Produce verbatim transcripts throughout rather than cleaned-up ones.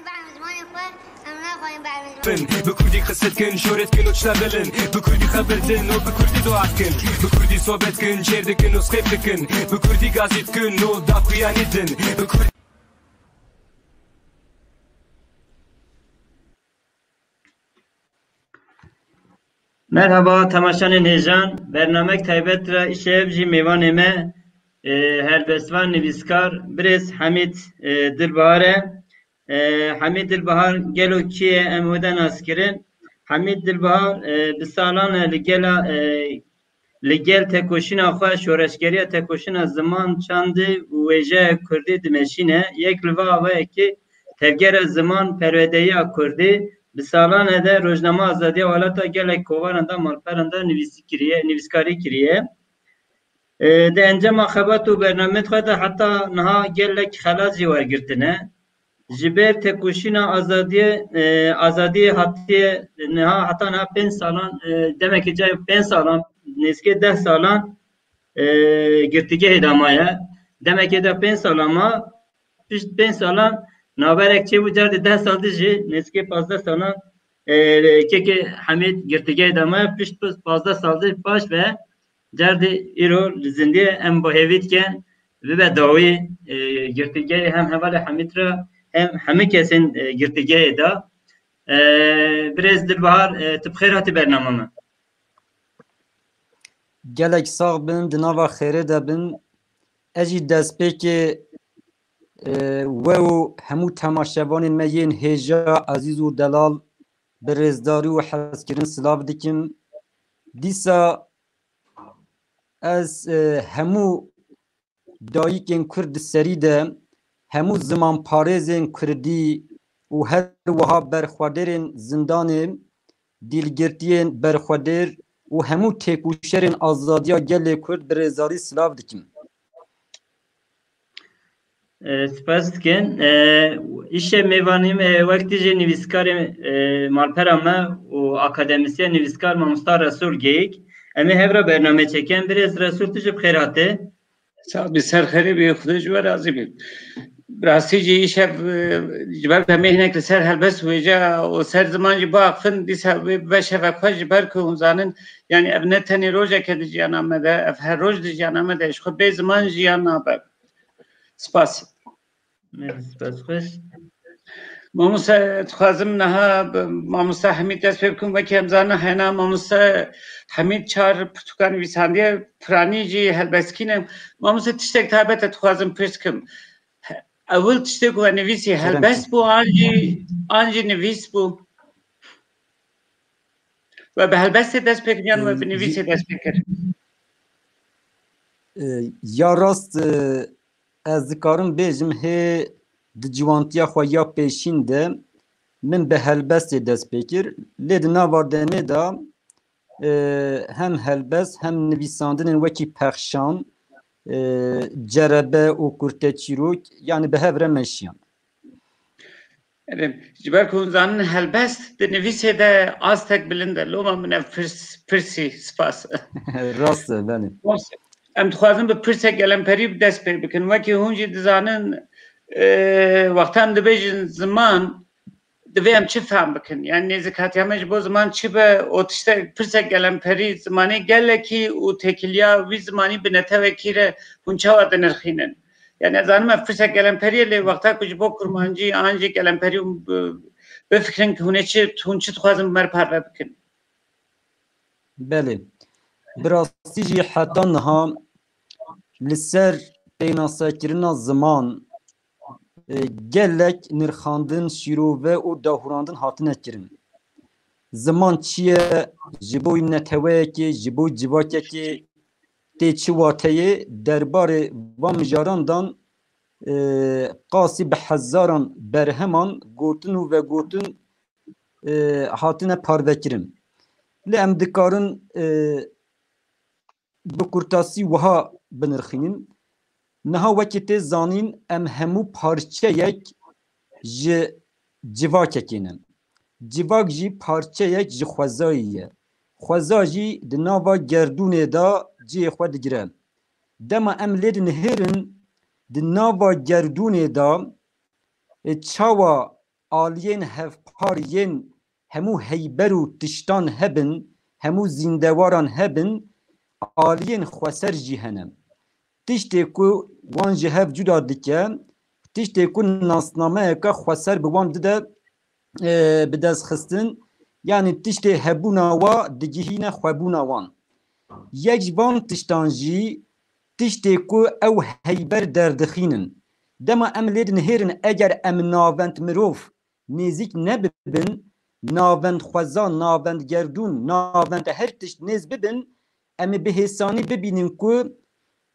Behmizmanê xwe em naxwayîn behmizman. Bin, bi kurdî qise dikin, şoret dikin û tişta bilin. Bi kurdî xebir din û bi kurdî dua dikin. Bi kurdî sohbet dikin, çêr dikin û sqêf dikin. Bi kurdî gazî dikin û daxuyanî din. Bi kurdî Merhaba, temaşanên hêjan. Bernamek taybet re îşev jî mêvanê me, e, helbestvan, nivîskar, birêz Hemîd, e, Dilbahar e. E, Hemîd Dilbahar gelo kî ye, em wê de nas kirin. Hemîd Dilbahar, e, bi salan e li gela, e, li gel tekoşîna xwe, şoreşgeriya tekoşîna ziman, çandî û wêjeya kurdî dimeşîne. Yek li va avayekî tevgera ziman, perwedeyiya kurdî, bi salan e de rojnama Azadiya Welata gelek kovaran de, malperan de nivîsî kiriye, nivîskarî kiriye. E, di encama xebat û bernameyê xwe de heta niha gelek xelat jî wergirtine. Ji ber tekoşîna azadiyê, e, azadiyê hatiye niha, heta niha pênc salan, e, demekî cayê pênc salan, nêzîkê deh salan, e, girtîgehê de maye. Demekê de pênc salan ma, pişt pênc salan navberek çêbû, cardî deh sal dijî, nêzîkê pazdeh salan, e, kekê Hemîd girtîgehê de maye, pişt pazdeh sal dijî paş ve cardî îro li zindî ye. Em bi hêvî dikin bibe dawî, e, girtîgehê hem hevalê Hemîd re hem hemî kesên, e, girtîgehê de. E, birêz Dilbahar, e, tu bi xêr hatî bernama me. Gelek sax bin, di nava xêrê de bin. Ez jî destpêkê, e, we û hemû temaşevanên me yên hêja, ezîz û delal, bi rêzdarî û hezkirin silav dikim. Dîsa ez, e, hemû dayikên kurd di serî de, hemû zimanparêzên kurdî û her wiha berxwedêrên zindanê, dîlgirtiyên berxwedêr û hemû têkoşerên azadiya gelê kurd bi rêzdarî silav dikim. E, spas dikin. E, îşev mêvanî me, wek tijî nivîskarê, e, malpera me û akademîsyen nivîskar mamosta Resul Geyik. Em ê hev re bername çekin. Birêz Resul, tu jî bi xêr hatî. Sağ ol, bi ser xêrê bî, Xwedê ji we razî bî. Bi rastî jî îşev, e, ji ber ku em ê hinek li ser helbest wêje û ser ziman jî biaxifin, dîsa wê bibe şevek xweş, ji ber ku hûn zanin, yanî ev ne tenê rojeke di jiyana me de, ev her roj di jiyana me de, ji xwe bê ziman jiyan nabe. Spas. Spas xweş. Mamoste, dixwazim niha bi mamosta Hemîd dest pê bikim. Wekî em zanin hena mamosta Hemîd çar pirtûkan nivîsandiye, piranî jî helbestkî ne. Mamoste, tiştek taybet e dixwazim pirs kim. Ewil tiştê ku we nivîsî helbest bû an jî, an jî nivîs bû? We bi helbestê dest pê kir yan we bi nivîsê dest pê kir? E, ya rast, e, ez dikarim bêjim hê di ciwantiya xwe ya pêşîn de min bi helbestê dest pê kir. Lê di nava demê de, e, hem helbest hem nivîsandinên wekî pexşan, e, cerebe û kurteçîrok, yanî bi hev re meşiyan. Erê, ji ber ku hûn zanin helbest di nivîsê de astek bilind e. Loma min ev pirs, pirsî, spas. Rast e, belê. Em dixwazin bi pirsek gelemperî bi dest pê bikin. Wekî hûn jî dizanin, e, wexta em dibêjin ziman, divê em çi fehm bikin? Yani nêzîkatiya me ji bo ziman çi be? O tiştek, pirsek gelemperî, zimanê gelekî û têkiliya wî zimanî bi netewekî re hûn çawa dinirxînin? Yani ez zanim ev pirsek gelemperî ye, lê wexta ku ji bo kurmancî an jî gelemperî hûn bi-, bifikirin ku hûn ê çi, hûn çi dixwazin bi me re parve bikin? Belê. Bi rastî jî heta niha li ser pênasekirina ziman, e, gelek nirxandin, şîrove û dahûrandin hatine kirin. Ziman çi ye? Ji bo neteweyekê, ji bo civakekê tê çi wateyê? Derbarê van mijaran dan, e, qasî bi hezaran berheman gotin û vegotin, e, hatine parvekirin. Lê em dikarin, e, bi kurtasî wiha binirxînin. Niha wekî tê zanîn, em hemû parçeyek ji civakekê ne. Civak jî parçeyek ji xwezayê ye. Xweza jî di nava gerdûnê de cihê xwe digire. Dema em lê dinihêrin, di nava gerdûnê de, e, çawa aliyên hevpar yên hemû heyber û tiştan hebin, hemû zîndewaran hebin, aliyên xweser jî hene. Tiştê ku wan ji hev cuda dike, tiştê ku nasnameyeke xweser bi wan dide, e, bi dest xistin, yanî tiştê hebûna wa digihîne xwebûna wan. Yek ji van tiştan jî tiştê ku ew heyber derdixînin. Dema em lê dinihêrin, eger em navend mirov nêzîk nebibin, navend xweza, navend gerdûn, navend her tişt nêz bibin, em ê bi hêsanî bibînin ku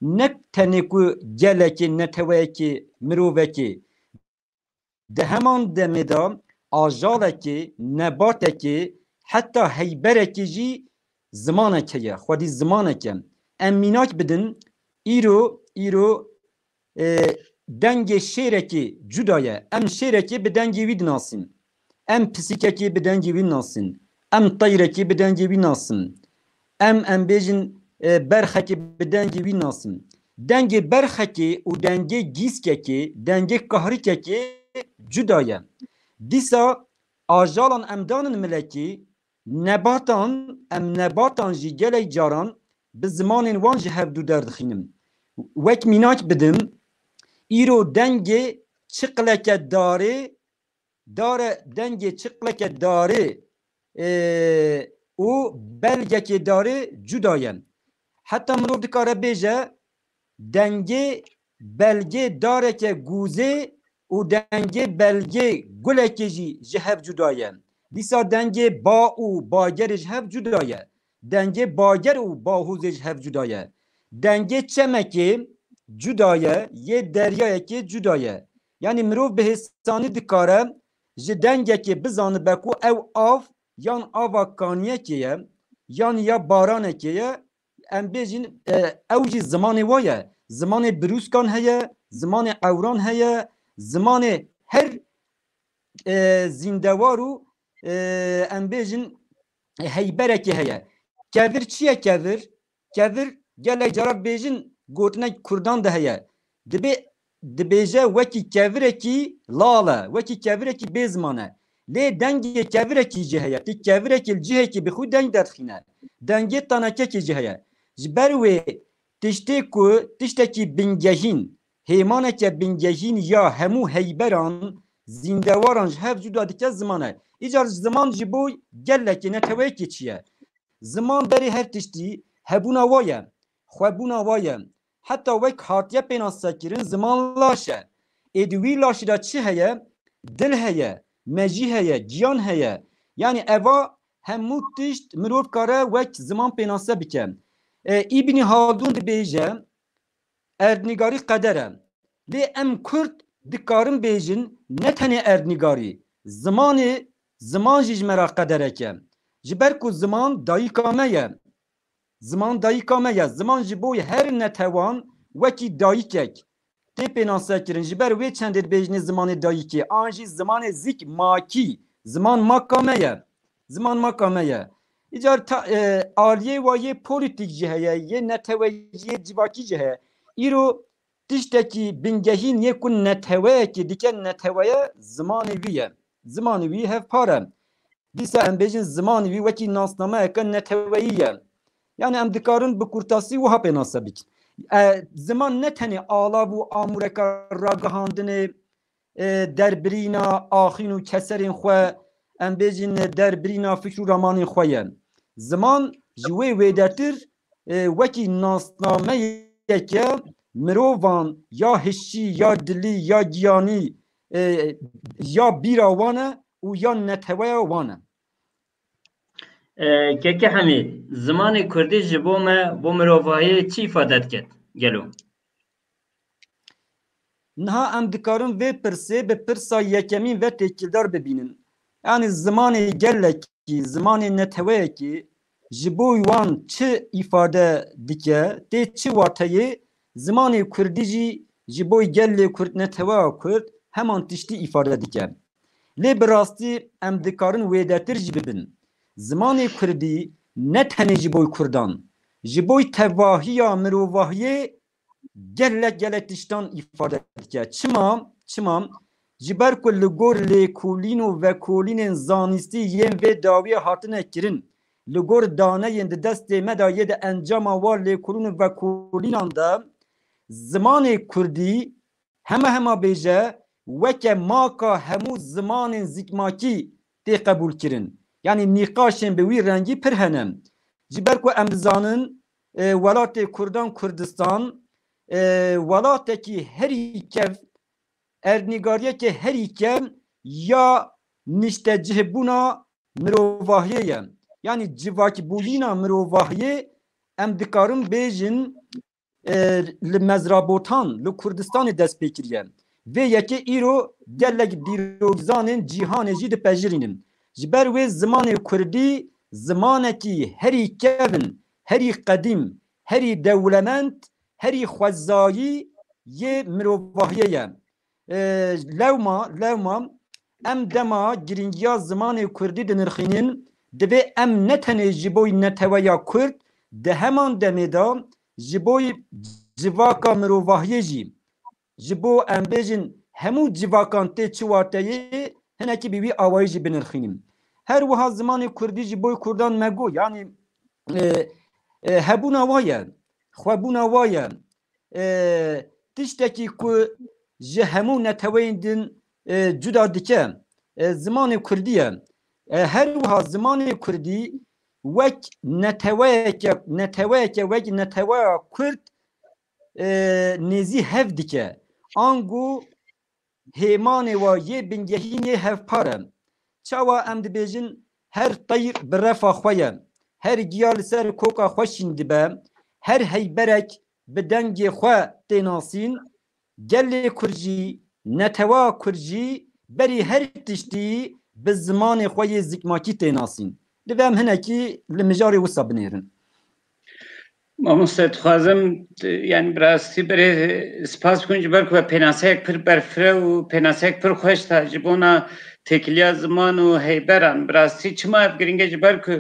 ne tenê ku gelekê, neteweyekê, mirovekê, di heman demê de ajalekê, nebatekê, heta heyberekê jî zimanek heye, xwedî zimanek e. Em mînak bidin, îro, îro, e, dengê şêrekê cuda ye. Em şêrekê bi dengê wî dinasin. Em pisîkekê bi dengê wî nasin. Em teyrekê bi dengê wî nasin. Em, em bêjin, e, berxekê bi dengê wî nasin. Dengê berxekê û dengê gîskekê, dengê kahrikekê cuda ye. Dîsa ajalan em danin milekî, nebatan, em nebatan jî gelek caran bi zimanên wan ji hev dû derdixînin. Wek mînak bidim, îro dengê çiqleke darê, dare, dengê çiqleke darê, e, û belgekê darê cuda ye. Heta mirov dikare bêje, dengê belgê dareke gûzê û dengê belgê gulekê jî ji hev cuda ye. Dîsa dengê ba û bagerê ji hev cuda ye. Dengê bager û bahûzê ji hev cuda ye. Dengê çemekê cuda ye, yê deryayekê cuda ye. Yanî mirov bi hêsanî dikare ji dengekê bizanibe ku ew av yan ava kaniyekê ye, yan ya baranekê ye, em bêjin, e, ew jî zimanê wa ye. Zimanê birûskan heye, zimanê ewran heye, zimanê her, e, zîndewar û, e, em bêjin, e, heyberekê heye. Kevir çi ye kevir? Kevir gelek cara bêjin gotinek Kurdan de heye. Dibê, dibêje wekî kevirekî lal e, wekî kevirekî bêziman e. Lê dengê kevirekî jî heye. Ti kevirekî li cihekî bi xwe deng derdixîne. Dengê tanekekê jî heye. Ji ber wê tiştê ku tiştekî bingehîn, hêmaneke bingehîn ya hemû heyberan, zîndewaran ji hev cuda dike ziman e. Îcar ziman ji bo gelekê, neteweyekê çi ye? Ziman berê her tiştî hebûna wa ye, xwebûna wa ye. Heta wek hatiye pênasekirin, ziman laş e. Ê di wî laşî de çi heye? Dil heye, mejî heye, giyan heye. Yanî eva hemû tişt mirov kare wek ziman pênase bike. E, Îbnî Haldûn dibêje, erdnîgarî qeder e. Lê em Kurd dikarin bêjin, ne tenê erdnîgarî, zimanê, ziman jî ji me re qederek e. Ji ber ku ziman dayika me ye. Ziman dayika me ye. Ziman ji bo her netewan wekî dayikek tê pênasekirin. Ji ber wê çendê dibêjinê zimanê dayikê, an jî zimanê zik, makî, ziman maka me ye. Ziman maka me ye. Îcar ta, e, aliyê wa yê polîtîk jî heye, yê neteweyî, yê civakî jî heye. Îro tiştekî bingehîn yê ku neteweyekê dike neteweye zimanê wî ye. Zimanê wî hevpar e. Dîsa em bêjin zimanê wî wekî nasnameyeke neteweyî ye. Yanî em dikarin bi kurtasî wiha pênase bikin. E, ziman ne tenê alav û amûreka ragihandinê, e, derbirîna axîn û keserên xwe, em bêjin derbirîna fikr û ramanên xwe ye. Ziman ji wê wêdetir, e, wekî nasnameyeke mirovan ya hişî, ya dilî, ya giyanî, e, ya bîra wan e û ya neteweya wan e. E, Keke Hemîd, zimanê kurdî ji bo me, bo mirovahiyê çi îfade diket gelo? Niha em dikarin vê pirsê bi pirsa yekemîn ve têkildar bibînin. Yanî zimanê gelekî, zimanê neteweyekî ji bo wan çi îfade dike, tê çi wateyê, zimanê kurdî jî ji bo gelê kurd, neteweya kurd heman tiştî îfade dike. Lê bi rastî em dikarin wêdetir jî bibin. Zimanê kurdî ne tenê ji bo kurdan, ji bo tevahiya mirovahiyê gelek gelek tiştan îfade dike. Çima? Çima? Ji ber ku li gor lêkolîn û vekolînên zanîstî yên vê dawiyê hatine kirin, li gor daneyên di destê me de yê di encama wa lêkolîn û vekolînan de zimanê kurdî hema hema bêje weke maka hemû zimanên zikmakî tê qebûlkirin. Yanî nîqaşên bi wî rengî pir hene. Ji ber ku em dizanin, e, welatê Kurdan Kurdistan, e, welatekî herî kevn, erdnîgariyeke herî kevn ya niştecihbûna mirovahiyê ye. Yanî civakbûyîna mirovahiyê em dikarin bêjin, e, li Mezrabotan, li Kurdistanê dest pê kiriye. Vê yekê îro gelek dîrokzanên cîhanê jî dipejirînin. Ji ber wê zimanê kurdî zimanekî herî kevn, herî qedîm, herî dewlemend, herî xwezayî yê mirovahiyê ye. E, lewma, lewma em dema girîngiya zimanê kurdî dinirxînin, divê em ne tenê ji bo neteweya kurd, di heman demê de ji bo civaka mirovahiyê jî, ji bo em bêjin hemû civakan tê çi wateyê, hinekî bi wî awayî jî binirxînin. Her wiha zimanê kurdî ji bo kurdan me got, yanî, e, e, hebûna wa ye, xwebûna wa ye. E, tiştekî ku ji hemû neteweyên din, e, cuda dike, e, zimanê kurdî ye. E, her wiha zimanê kurdî wek neteweyeke, neteweyeke, wek neteweya kurd, e, nêzî hev dike. Ango hêmanê wa yê bingehîn yê hevpar e. Çawa em dibêjin her teyr bi refa xwe ye, her giya li ser koka xwe şîn dibe, her heyberek bi dengê xwe tê nasîn, gelê kurd jî, netewa kurd jî berî her tiştî bi zimanê xwe yê zikmakî tê nasîn. Divê em hinekî li mijarê wisa binêrin. Mamoste, dixwazim, t-, yani bi rastî berê, e, spas bikim ji ber ku we pênaseyek pir berfireh û pênaseyek pir xweş da ji bona têkiliya ziman û heyberan. Bi rastî çima ev girîng e? Ji ber ku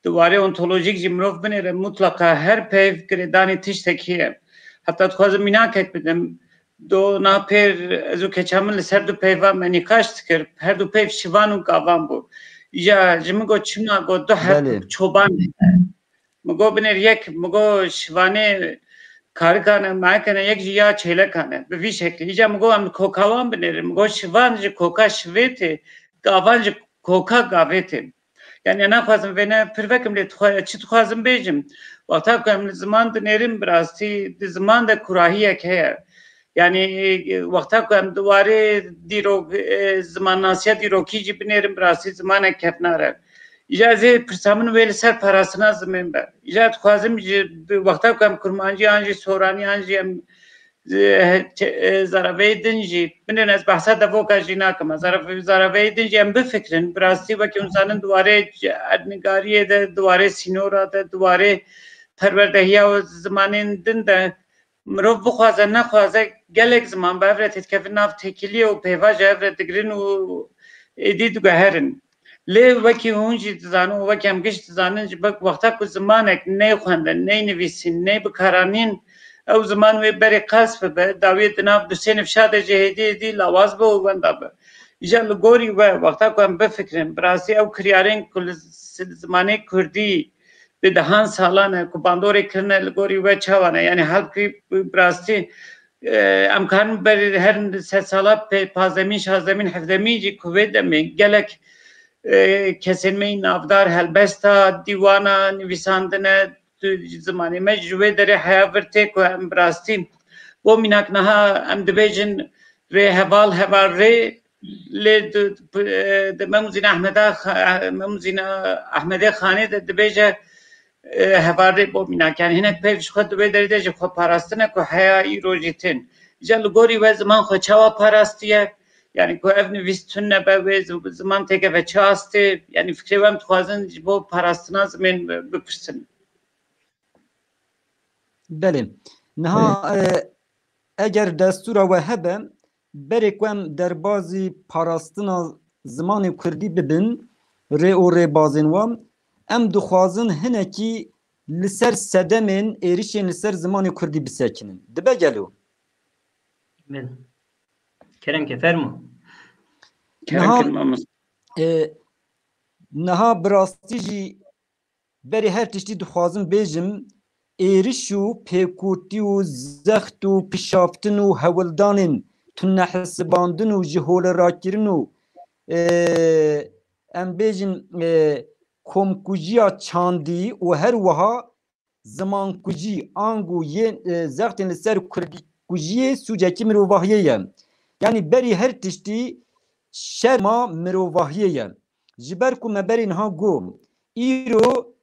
di warê ontolojîk jî mirov binêre, mutlaqa her peyv girêdanî tiştekî ye. Heta dixwazim mînakek bidim. Do na pêr ez û keça min li ser du peyva me nîqaş dikir. Her du peyv şivan û gavan bû. Îja ji min got, çima got du heb Belê. çoban hene. Min got, binêr yek, min got, şivanê karikan e, mayekan e, yek jî ya çêlekan e. Bi vî şeklî. Îca min got, em koka wan binêrin. Min got, şivan ji koka şivê tê, gavan ji koka gavê tê. Yani naxwazim vêne pir vekim lê dixwa-, çi dixwazim bêjim. Wexta ku em li ziman dinêrin, bi rastî di ziman de kurahiyek heye. Yani, e, wexta ku em di warê dîrok-, e, zimannasiya dîrokî jî binêrin, bi rastî zimanek kevnar e. Îja ez ê pirsa min wê li ser parastina zimên be. Îja dixwazim ji, bi wexta ku em kurmancî an jî soranî an jî em, e, çe-, e, zaraveyê din jî, binêrin ez behsa devoka jî nakim. Zarav-, zaraveyê din jî em bifikirin. Bi rastî wekî hûn zanin di warê c-, erdnigariyê de, di warê sînora de, di warê perwerdehiya û zimanên din de mirov bixwaze nexwaze gelek ziman bi hev re têdikevin nav têkiliyê û peyva ji hev re digirin û êdî diguherin. Lê wekî hûn jî dizanin û wekî em giş dizanin, ji ber wexta ku zimanek neyê xwendin, neyê nivîsîn, neyê bikaranîn, ew ziman wê berê qels bibe, dawiyê di nav du sê nifşa de jî hêdî hêdî lawaz be û wenda be. Îja li gorî we, wexta ku em bifikirin, bi rastî ew kiryarên ku li z-, zimanê kurdî bi dehan salan e ku bandorê kirine, li gorî we çawa ne? Yani halkî bi, bi rastî, e, em karin ber her sedsala pê-, pazdemîn, şazdemîn, hevdemîn jî ku vê demê gelek, e, kesên me yî navdar helbesta, dîwana, nivîsandine, tu, zimanê me ji wê derê heya vir tê ku em bi rastî bo mînak niha em dibêjin rê heval, heval rê, lê di, di, di Mem û Zîna Ehmeda Xa-, Mem û Zîna Ehmedê Xanê de dibêje, e, hevalrê bo mînak. Yani hinek peyv ji xwe di wê derê de ji xwe parastine ku heya îro jî tên. Îca li gorî we ziman xwe çawa parastiye? Yani ku ev nivîs tune be wê zi-, ziman têkeve çi astê? Yani fikrê we em dixwazin ji bo parastina zimên bipirsin. Belê. Niha, Belê. e, eger destûra we hebe, berê ku em derbazî parastina zimanê kurdî bibin, rê û rêbazên wan, em dixwazin hinekî li ser sedemên êrişên li ser zimanê kurdî bisekinin. Dibe gelo? Belê. Kerem ke, fermo. Kerem Niha, kirin mamoste. E, niha bi rastî jî berî her tiştî dixwazim bêjim, êriş û pêkûtî û zext û pişaftin û hewldanên tunehisibandin û ji holê rakirin û, e, em bêjin, e, komkujiya çandî û her wiha zimankujî, ango yên, e, zextên li ser kurdîkujiyê sûcekî mirovahiyê ye. Yanî berî her tiştî şerma mirovahiyê ye. Ji ber ku me berî niha got, îro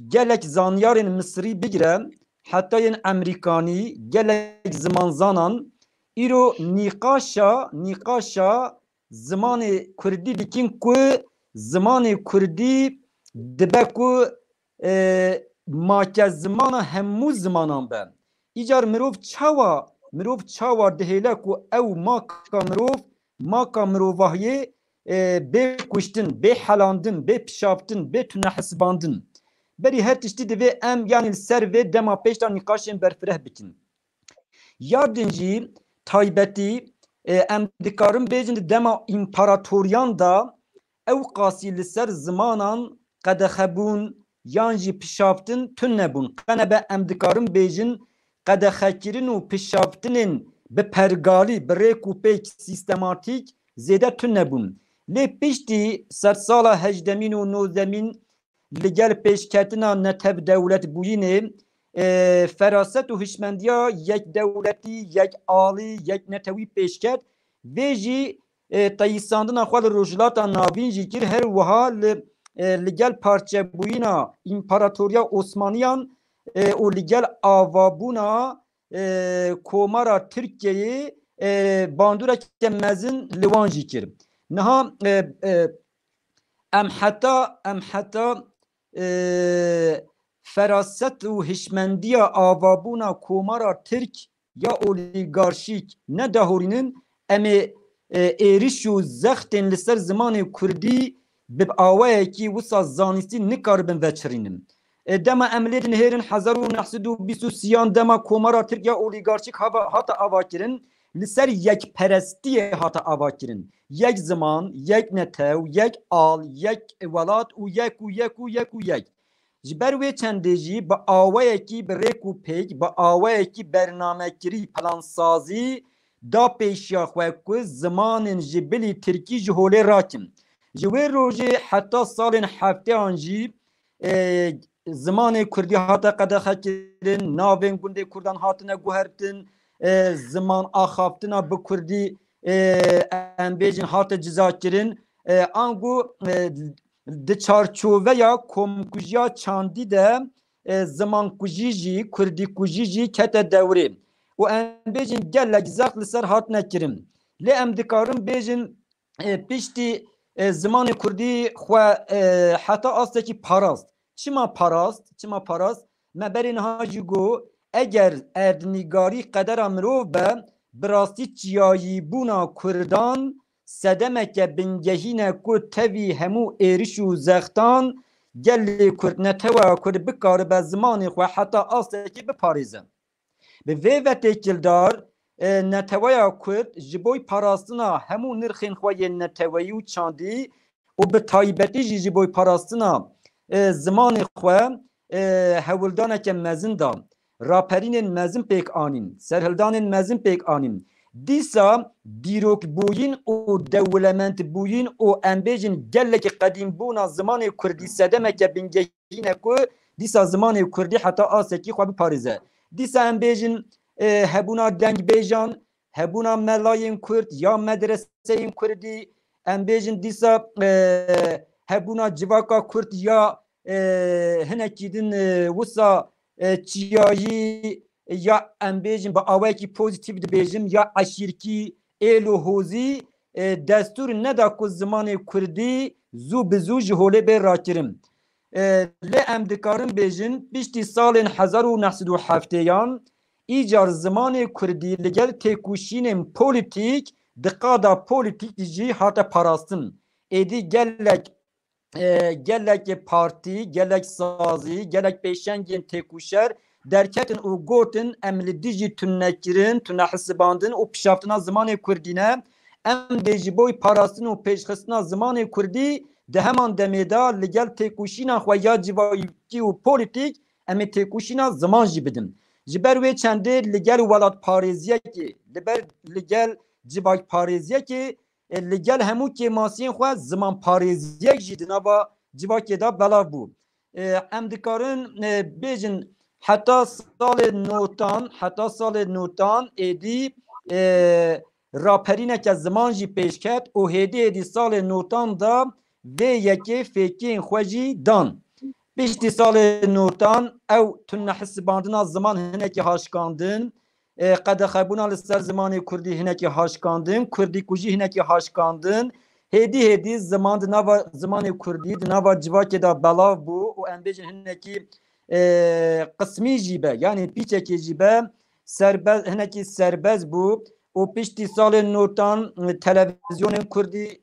gelek zanyarên Misirî bigire, heta yên Emerîkanî, gelek zimanzanan, îro nîqaşa, nîqaşa zimanê kurdî dikin ku zimanê kurdî dibe ku, e, make zimana hemû zimanan be. Îcar mirov çawa, mirov çawa dihêle ku ew maka mirov, maka mirovahiyê, e, bê kuştin, bê helandin, bê pişaftin, bê tunehisibandin? Berî her tiştî divê em, yanî li ser vê dema pêş de nîqaşên berfireh bikin. Ya din jî taybetî, e, em dikarin bêjin di dema împaratoriyan de ew qasî li ser zimanan qedexe bûn yan jî pişaftin tune bûn. Qenebe em dikarin bêjin qedexekirin û pişaftinên bi pergalî, bi rêk û pêk sîstematîk zêde tune bûn. Lê piştî sedsala hejdemîn û nozdemîn li gel pêşketina netewdewletbûyînê, e, feraset û hişmendiya yekdewletî, yekalî, yeknetewî pêşket. Vê jî, e, teyîsandina xwe li Rojhilata Navîn jî kir, her wiha li, e, li gel parçebûyîna Împaratoriya Osmaniyan, e, û li gel avabûna, e, Komara Tirkiyeyê, e, bandoreke mezin li wan jî kir. Niha, e, e, em heta, em heta, e, feraset û hişmendiya avabûna Komara Tirk ya olîgarşîk nedahorînin, em ê, e, êriş û zextên li ser zimanê kurdî bi awayekî wisa zanistî nikaribin veçirînin. E, dema em lê dinihêrin hezar û neh sed û bîst û sêyan dema Komara Tirk ya olîgarşîk hava, hate avakirin, li ser yekperestiyê hate avakirin. Yek ziman, yek netew, yek al, yek welat û yek û yek û yek û yek. Ji ber wê çendê jî bi awayekî bi rêk û pêk, bi awayekî bernamekirî, plansazî da pêşiya xwe ku zimanên ji bilî tirkî ji holê rakin. Ji wê rojê heta salên hefteyan jî, e, zimanê kurdî hate qedexekirin, navên gundê kurdan hatine guhertin, e, ziman axaftina bi kurdî, e, em bêjin hate cizakirin. E, ango, e, di çarçoveya komkujiya çandî de, e, zimankujî jî, kurdîkujî jî kete dewrê. Û em bêjin gelek zext li ser hatine kirin. Lê em dikarin bêjin, e, piştî, e, zimanê kurdî xwe, e, heta astekî parast. Çima parast? Çima parast? Me berê niha jî got, eger erdnîgarî qedera mirov be, bi rastî çiyayîbûna kurdan sedemeke bingehîn e ku tevî hemû êriş û zextan gelê kurd, neteweya kurd bikaribe zimanê xwe heta astekî biparêze. Bi vê ve têkildar, e, neteweya kurd ji bo parastina hemû nirxên xwe yên neteweyî û çandî û bi taybetî jî ji bo parastina, e, zimanê xwe, e, hewldaneke mezin da. Raperînên mezin pêk anîn, serhildanên mezin pêk anîn. Dîsa dîrokbûyîn û dewlemendbûyîn û em bêjin gelekî qedîmbûna zimanê kurdî sedemeke bingehîn e ku dîsa zimanê kurdî heta asekî xwe biparêze. Dîsa em bêjin, e, hebûna dengbêjan, hebûna melayên kurd ya medreseyên kurdî, em bêjin dîsa, e, hebûna civaka kurd ya, e, hinekî din, e, wisa, e, çiyayî, ya em bêjin bi awayekî pozîtîf dibêjim, ya eşîrkî, êl û hozî, e, destûr neda ku zimanê kurdî zû bi zû ji holê bê rakirin. E, lê em dikarin bêjin, piştî salên hezar û neh sed û heftêyan, îcar zimanê kurdî li gel têkoşînên polîtîk, di qada polîtîk jî hate parastin. Êdî gelek, e, gelek partî, gelek sazî, gelek pêşengên têkoşer derketin û gotin, em li dijî tunekirin, tunehisibandin û pişaftina zimanê kurdî ne, Em dê ji bo parastin û pêşxistina zimanê kurdî di heman demê de li gel têkoşîna xwe ya civakî û polîtîk em ê têkoşîna ziman jî bidin. Ji ber wê çendê li gel welatparêziyekê, li ber li gel civakparêziyekê, e, li gel hemû kêmasiyên xwe zimanparêziyek jî di nava civakê de belav bû. E, em dikarin, e, bêjin heta salê notan, heta salê notan êdî, e, raperîneke ziman jî pêş ket û hêdî hêdî salê notan de vê yekê fêkiyên xwe jî dan. Piştî salê notan ew tune hisibandina ziman hinekî haşkandin, e, qedexebûna li ser zimanê kurdî hinekî haşkandin, kurdî kujî hinekî haşkandin. Hêdî hêdî ziman di nava zimanê kurdî, di nava civakê de belav bû û em bêjin hinekî, e, qismî jî be, yanî pîçekê jî be, serbe-, hinekî serbest bû û piştî salên notan, e, televîzyonên kurdî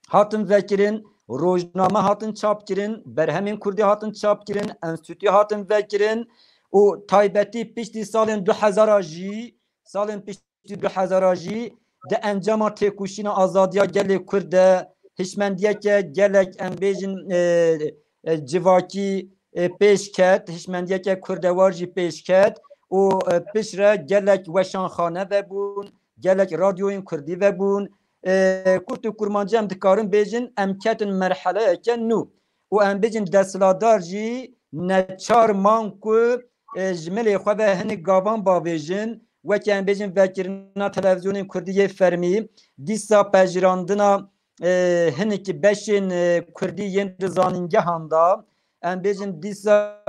hatin vekirin, rojname hatin çapkirin, berhemên kurdî hatin çapkirin, enstîtû hatin vekirin û taybetî piştî salên du hezara jî, salên piştî du hezara jî di encama têkoşîna azadiya gelê Kurd de hişmendiyeke gelek, em bêjin, e, e, civakî, e, pêş ket, hişmendiyeke kurdewar jî pêş ket û, e, piştre gelek weşanxane vebûn, gelek radyoyên kurdî vebûn. E, kurt û kurmancî em dikarin bêjin, em ketin merheleyeke nû. Û em bêjin desthilatdar jî neçar man ku, e, ji milê xwe ve hinek gavan bavêjin, wekî em bêjin vekirina televîzyonên kurdî yê fermî, dîsa pejirandina, e, hinek beşên, e, kurdî yên di zanîngehan de, em bêjin dîsa,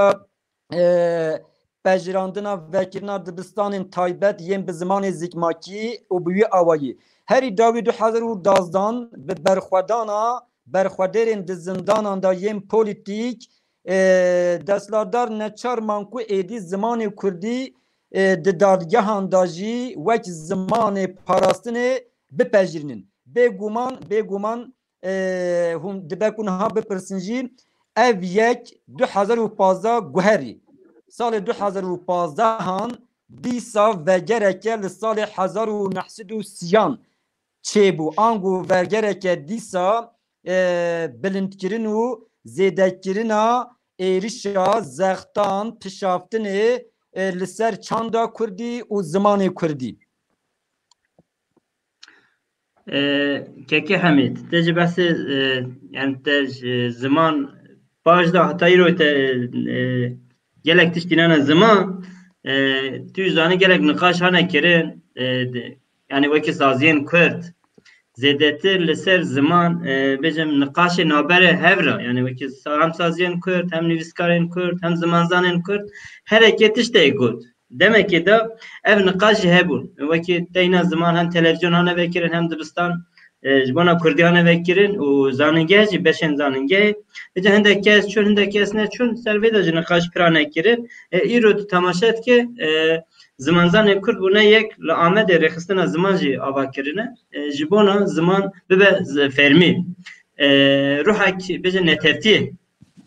e, pejirandina vekirina dibistanên taybet yên bi zimanê zikmakî û bi wî awayî. Herî dawî du hezar û dazdan bi berxwedana berxwedêrên di zindanan de yên polîtîk, e, desthilatdar neçar man ku êdî zimanê kurdî, e, di dadgehan de jî wek zimanê parastinê bipejirînin. Bêguman, bêguman, e, hûn dibe ku niha bipirsin jî, ev yek du hezar û pazdeh guherî. Salê du hezar û pazdehan dîsa vegereke li salê hezar û neh sed û sîyan çêbû. Ango vegereke dîsa, e, bilindkirin û zêdekirina êrişa zextan, pişaftinê, e, li ser çanda kurdî û zimanê kurdî. E, Kekê Hemîd, te ji behsê, e, yani te ji ziman baş da heta îro te, e, gelek tiştî nane ziman, e, tu zanî gelek niqaş hane kirin, e, de, yani wekî saziyên kurd, zêdetir li ser ziman, e, bêjim niqaşê navberê hev re, yani wekî sa-, hem saziyên kurd, hem nivîskarên kurd, hem zimanzanên kurd, hereke tiştê got. Demekê de ev niqaş jî hebûn. Wekî teyna ziman hem televîzyon hane vekirin, hem dibistan, e, ji bona kurdî hane vekirin û zanîngeh jî, beşên zanîngehê. Îca hindek kes çûn, hindek kes neçûn, ser vê de jî niqaş pira nekirin. E, îro tu temaşe dike, e, zimanzanên kurd bûne yek, li Amedê rêxistina ziman jî ava kirine. E, ji bona ziman bibe z-, fermî. E, ruhek, bêje, netewtiyê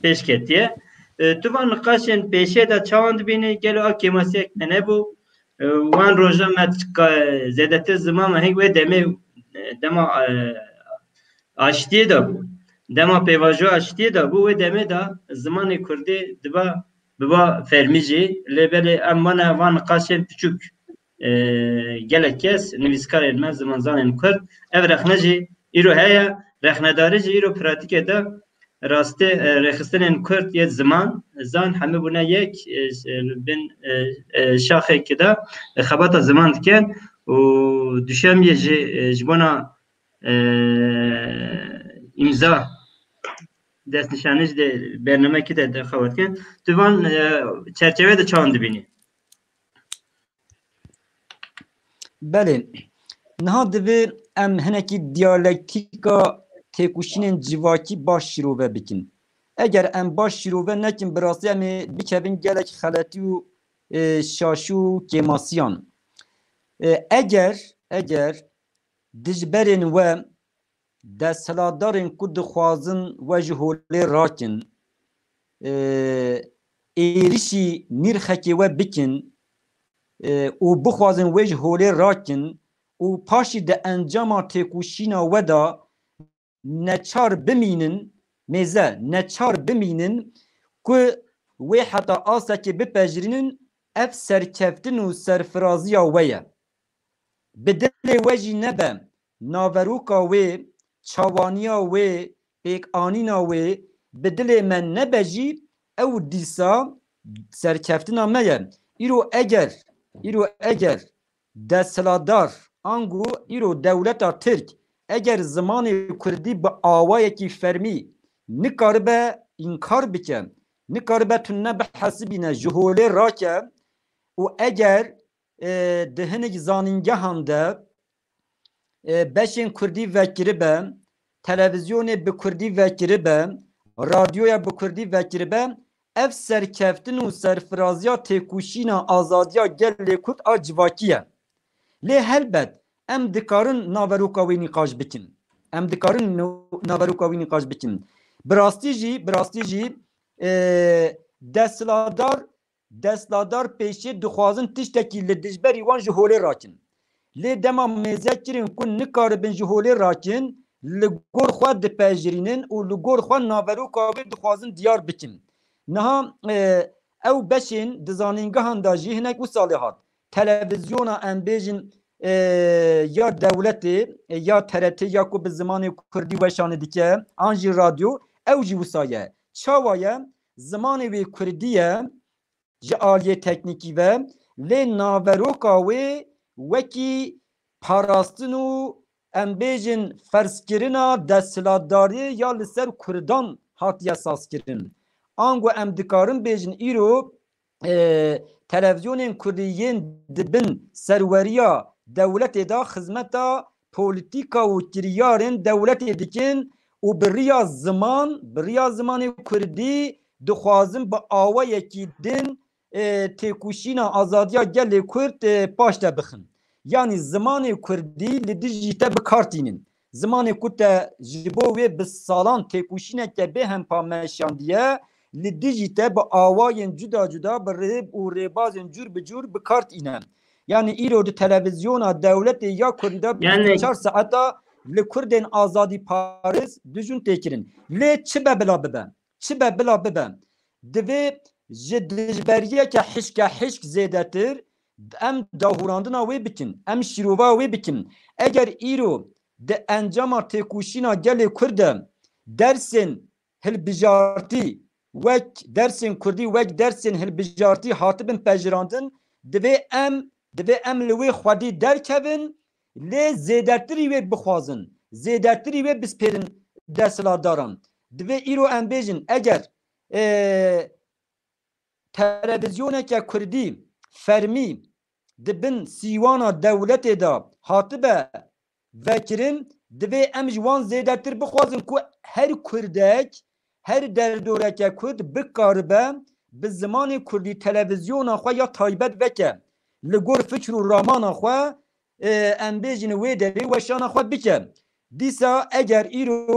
pêş ketiye. E, tu van niqaşên pêşê de çawan dibînî? Gelo ev kêmasiyek me nebû? E, wan rojan me ka-, zêdetir ziman me hêk wê demê, e, dema, e, aştiyê de bû. Dema pêvajoya aştiyê de bû, wê demê de zimanê kurdî diba, biba fermî jî. Lê belê em wana van niqaşên piçûk, e, gelek kes, nivîskarên me, zimanzanên kurd, ev rexne jî îro heye, rexnedarî jî îro pratîkê de rastê, e, rêxistinên kurd yê ziman, zan hemî bûne yek, e, e, bin, e, e, şaxekê de, e, xebata ziman dikin û duşemiyê jî, e, ji bona, e, îmza destnîşanî jî de bernameyekî de, de xebat dikin. Tu van, e, çerçeve de çawan dibînî? Belê. Niha divê em hinekî diyalektîka têkoşînên civakî baş şîrove bikin. Eger em baş şîrove nekin, bi rastî em ê bikevin gelek xeletî û, e, şaşî û kêmasiyan. E, eger, eger dijberên we, desthilatdarên ku dixwazin we ji holê rakin, e, êrişî nirxekê we bikin, e, û bixwazin wê ji holê rakin, û paşî di encama têkoşîna we de neçar bimînin, mêze neçar bimînin ku wê heta astekê bipejirînin, ev serkeftin û serfiraziya we ye. Bi dilê we jî nebe, naveroka wê, çawaniya wê, pêkanîna wê bi dilê me nebe jî, ew dîsa serkeftina me ye. Îro eger, îro eger desthilatdar, ango îro dewleta Tirk, eger zimanê kurdî bi awayekî fermî nikaribe înkar bike, nikaribe tune bihesibîne, ji holê rake û eger, e, di hinek zanîngehan de, e, beşên kurdî vekiribe, televîzyonê bi kurdî vekiribe, radyoya bi kurdî vekiribe, ev serkeftin û serfiraziya têkoşîna azadiya gelê kurd a civakî ye. Lê helbet em dikarin naveroka wê nîqaş bikin. Em dikarin no-, naveroka wê nîqaş bikin. Bi rastî jî, bi rastî jî, e, desthilatdar, desthilatdar pêşê dixwazin tiştekî li dijberî wan ji holê rakin. Lê dema mêze kirin ku nikaribin ji holê rakin, li gor xwe dipejirînin û li gor xwe naveroka wê dixwazin diyar bikin. Niha, e, ew beşên di zanîngehan de jî hinek wisa lê hat. Televîzyona, em bêjin, e, ya dewletê, e, ya T R T ya ku bi zimanê kurdî weşanê dike, an jî radyo, ew jî wisa ye. Çawa ye? Zimanê wê kurdî ye, ji aliyê teknîkî ve, lê naveroka wê wekî parastin û, em bêjin, ferzkirina desthilatdariyê ya li ser kurdan hatiye sazkirin. Ango em dikarin bêjin îro, e, televîzyonên kurdî yên di bin serweriya dewletê de xizmeta polîtîka û kiryarên dewletê dikin û bi riya ziman, bi riya zimanê kurdî dixwazin bi awayekî din, e, têkoşîna azadiya gelê kurd, e, paş de bixin. Yanî zimanê kurdî li dijî te bi kar tînin. Zimanê ku te ji bo wê bi salan têkoşîneke bêhempa meşandiye, li dijî te bi awayên cuda cuda, bi rêb û rêbazên cûr bi cûr bi kar tîne. Yanî îro di televîzyona dewletê ya kurdî de Yanî bîst û çar saeta li kurdên azadîparêz dijûn tê kirin. Lê çi be bila bibe? Çi be bila bibe? Divê ji dijberiyeke hişke hişk zêdetir em dahûrandina wê bikin, em şîrova wê bikin. Eger îro di encama têkoşîna gelê kurd de dersên hilbijartî wek dersên kurdî, wek dersên hilbijartî hatibin pejirandin, divê em, divê em li wê xwedî derkevin, lê zêdetirî wê bixwazin, zêdetirî wê bispêrin desthilatdaran. Divê îro em bêjin, eger, e, televîzyoneke kurdî fermî di bin sîwana dewletê de hatibe vekirin, divê em ji wan zêdetir bixwazin ku her kurdek, her derdoreke kurd bikaribe bi zimanê kurdî televîzyona xwe ya taybet veke, li gor fikr û ramana xwe, e, em bêjin wê derê weşana xwe bike. Dîsa eger îro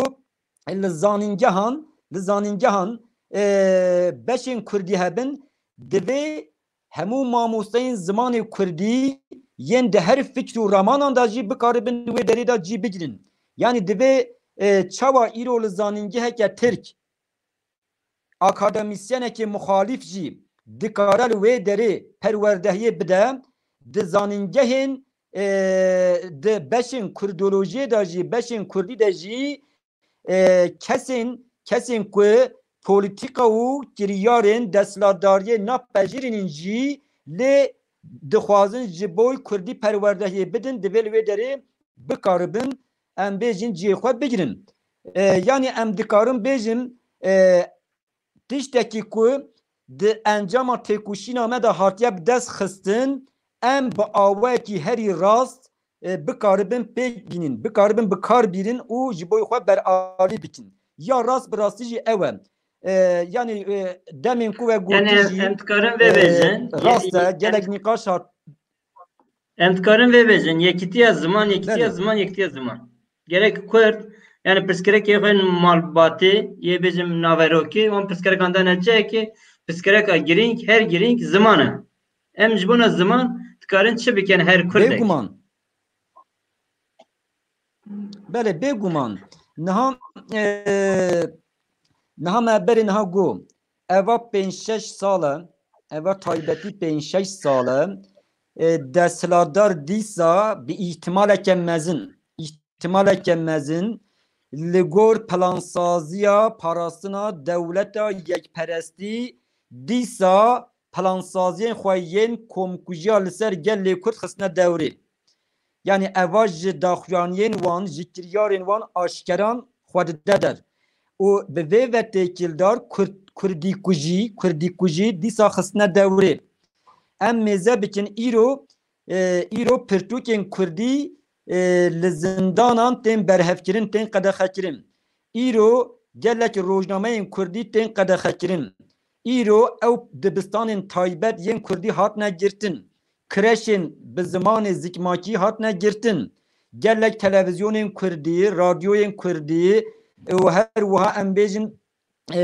li zanîngehan, li zanîngehan, e, beşên kurdî hebin, divê hemû mamosteyên zimanê kurdî yên di her fikr û ramanan de jî bikaribin wê derê de cî bigirin. Yanî divê, e, çawa îro li zanîngeheke tirk akademîsyenekê muxalîf jî dikare li wê derê perwerdehiyê bide, di zanîngehên, e, di beşên kurdolojiyê de jî, beşên kurdî de jî, e, kesên, kesên ku polîtîka û kiryarên desthilatdariyê napejirînin jî, lê dixwazin ji bo kurdî perwerdehiyê bidin, divê li wê derê bikaribin, em bêjin, cihê xwe bigirin. E, yanî em dikarin bêjin, e, tiştekî ku di encama têkoşîna me de hatiye bi dest xistin, em bi awayekî herî rast, e, bikaribin pêk bînin, bikaribin bi kar bîrin û ji bo xwe beralî bikin. Ya rast bi rastî jî ew e. E, yanî, e, demên ku we gotî Yanî jî, em dikarin vê e, bêjin, rast e, yekî-, gelek nîqaş hat. Em dikarin vê bêjin, yekîtiya ziman, yekîtiya Belê. ziman, yekîtiya ziman. Gerek kurd, yanî pirsgirêkê xwe malbatê, yê bêjim naverokê, wan pirsgirekan dane cihekê, pirsgireka girîng, her girîng ziman e. Em ji bona ziman dikarin çi bikin her kurdek? Bêguman. Belê, bêguman. Niha, e, niha me berê niha got, eva pênc şeş sal e, eva taybetî pênc şeş sal e, e, desthilatdar dîsa bi îhtimaleke mezin, îhtimaleke mezin li gor plansaziya parastina dewleta yekperestî dîsa plansaziyên xwe yên komkujiya li ser gelê Kurd xistine dewrê. Yanî eva ji daxuyaniyên wan, ji kiryarên wan aşkeran xwe dide der. Û bi vê ve têkildar Kurd, Kurdî kujî, Kurdî kujî dîsa xistine dewrê. Em mêze bikin îro, e, îro pirtûkên Kurdî, e, li zindanan tên berhevkirin, tên qedexekirin. Îro gelek rojnameyên Kurdî tên qedexekirin. Îro ew dibistanên taybet yên Kurdî hatine girtin. Kreşên bi zimanê zikmakî hatine girtin. Gelek televizyonên Kurdî, radyoyên Kurdî û her wiha em bêjin, e,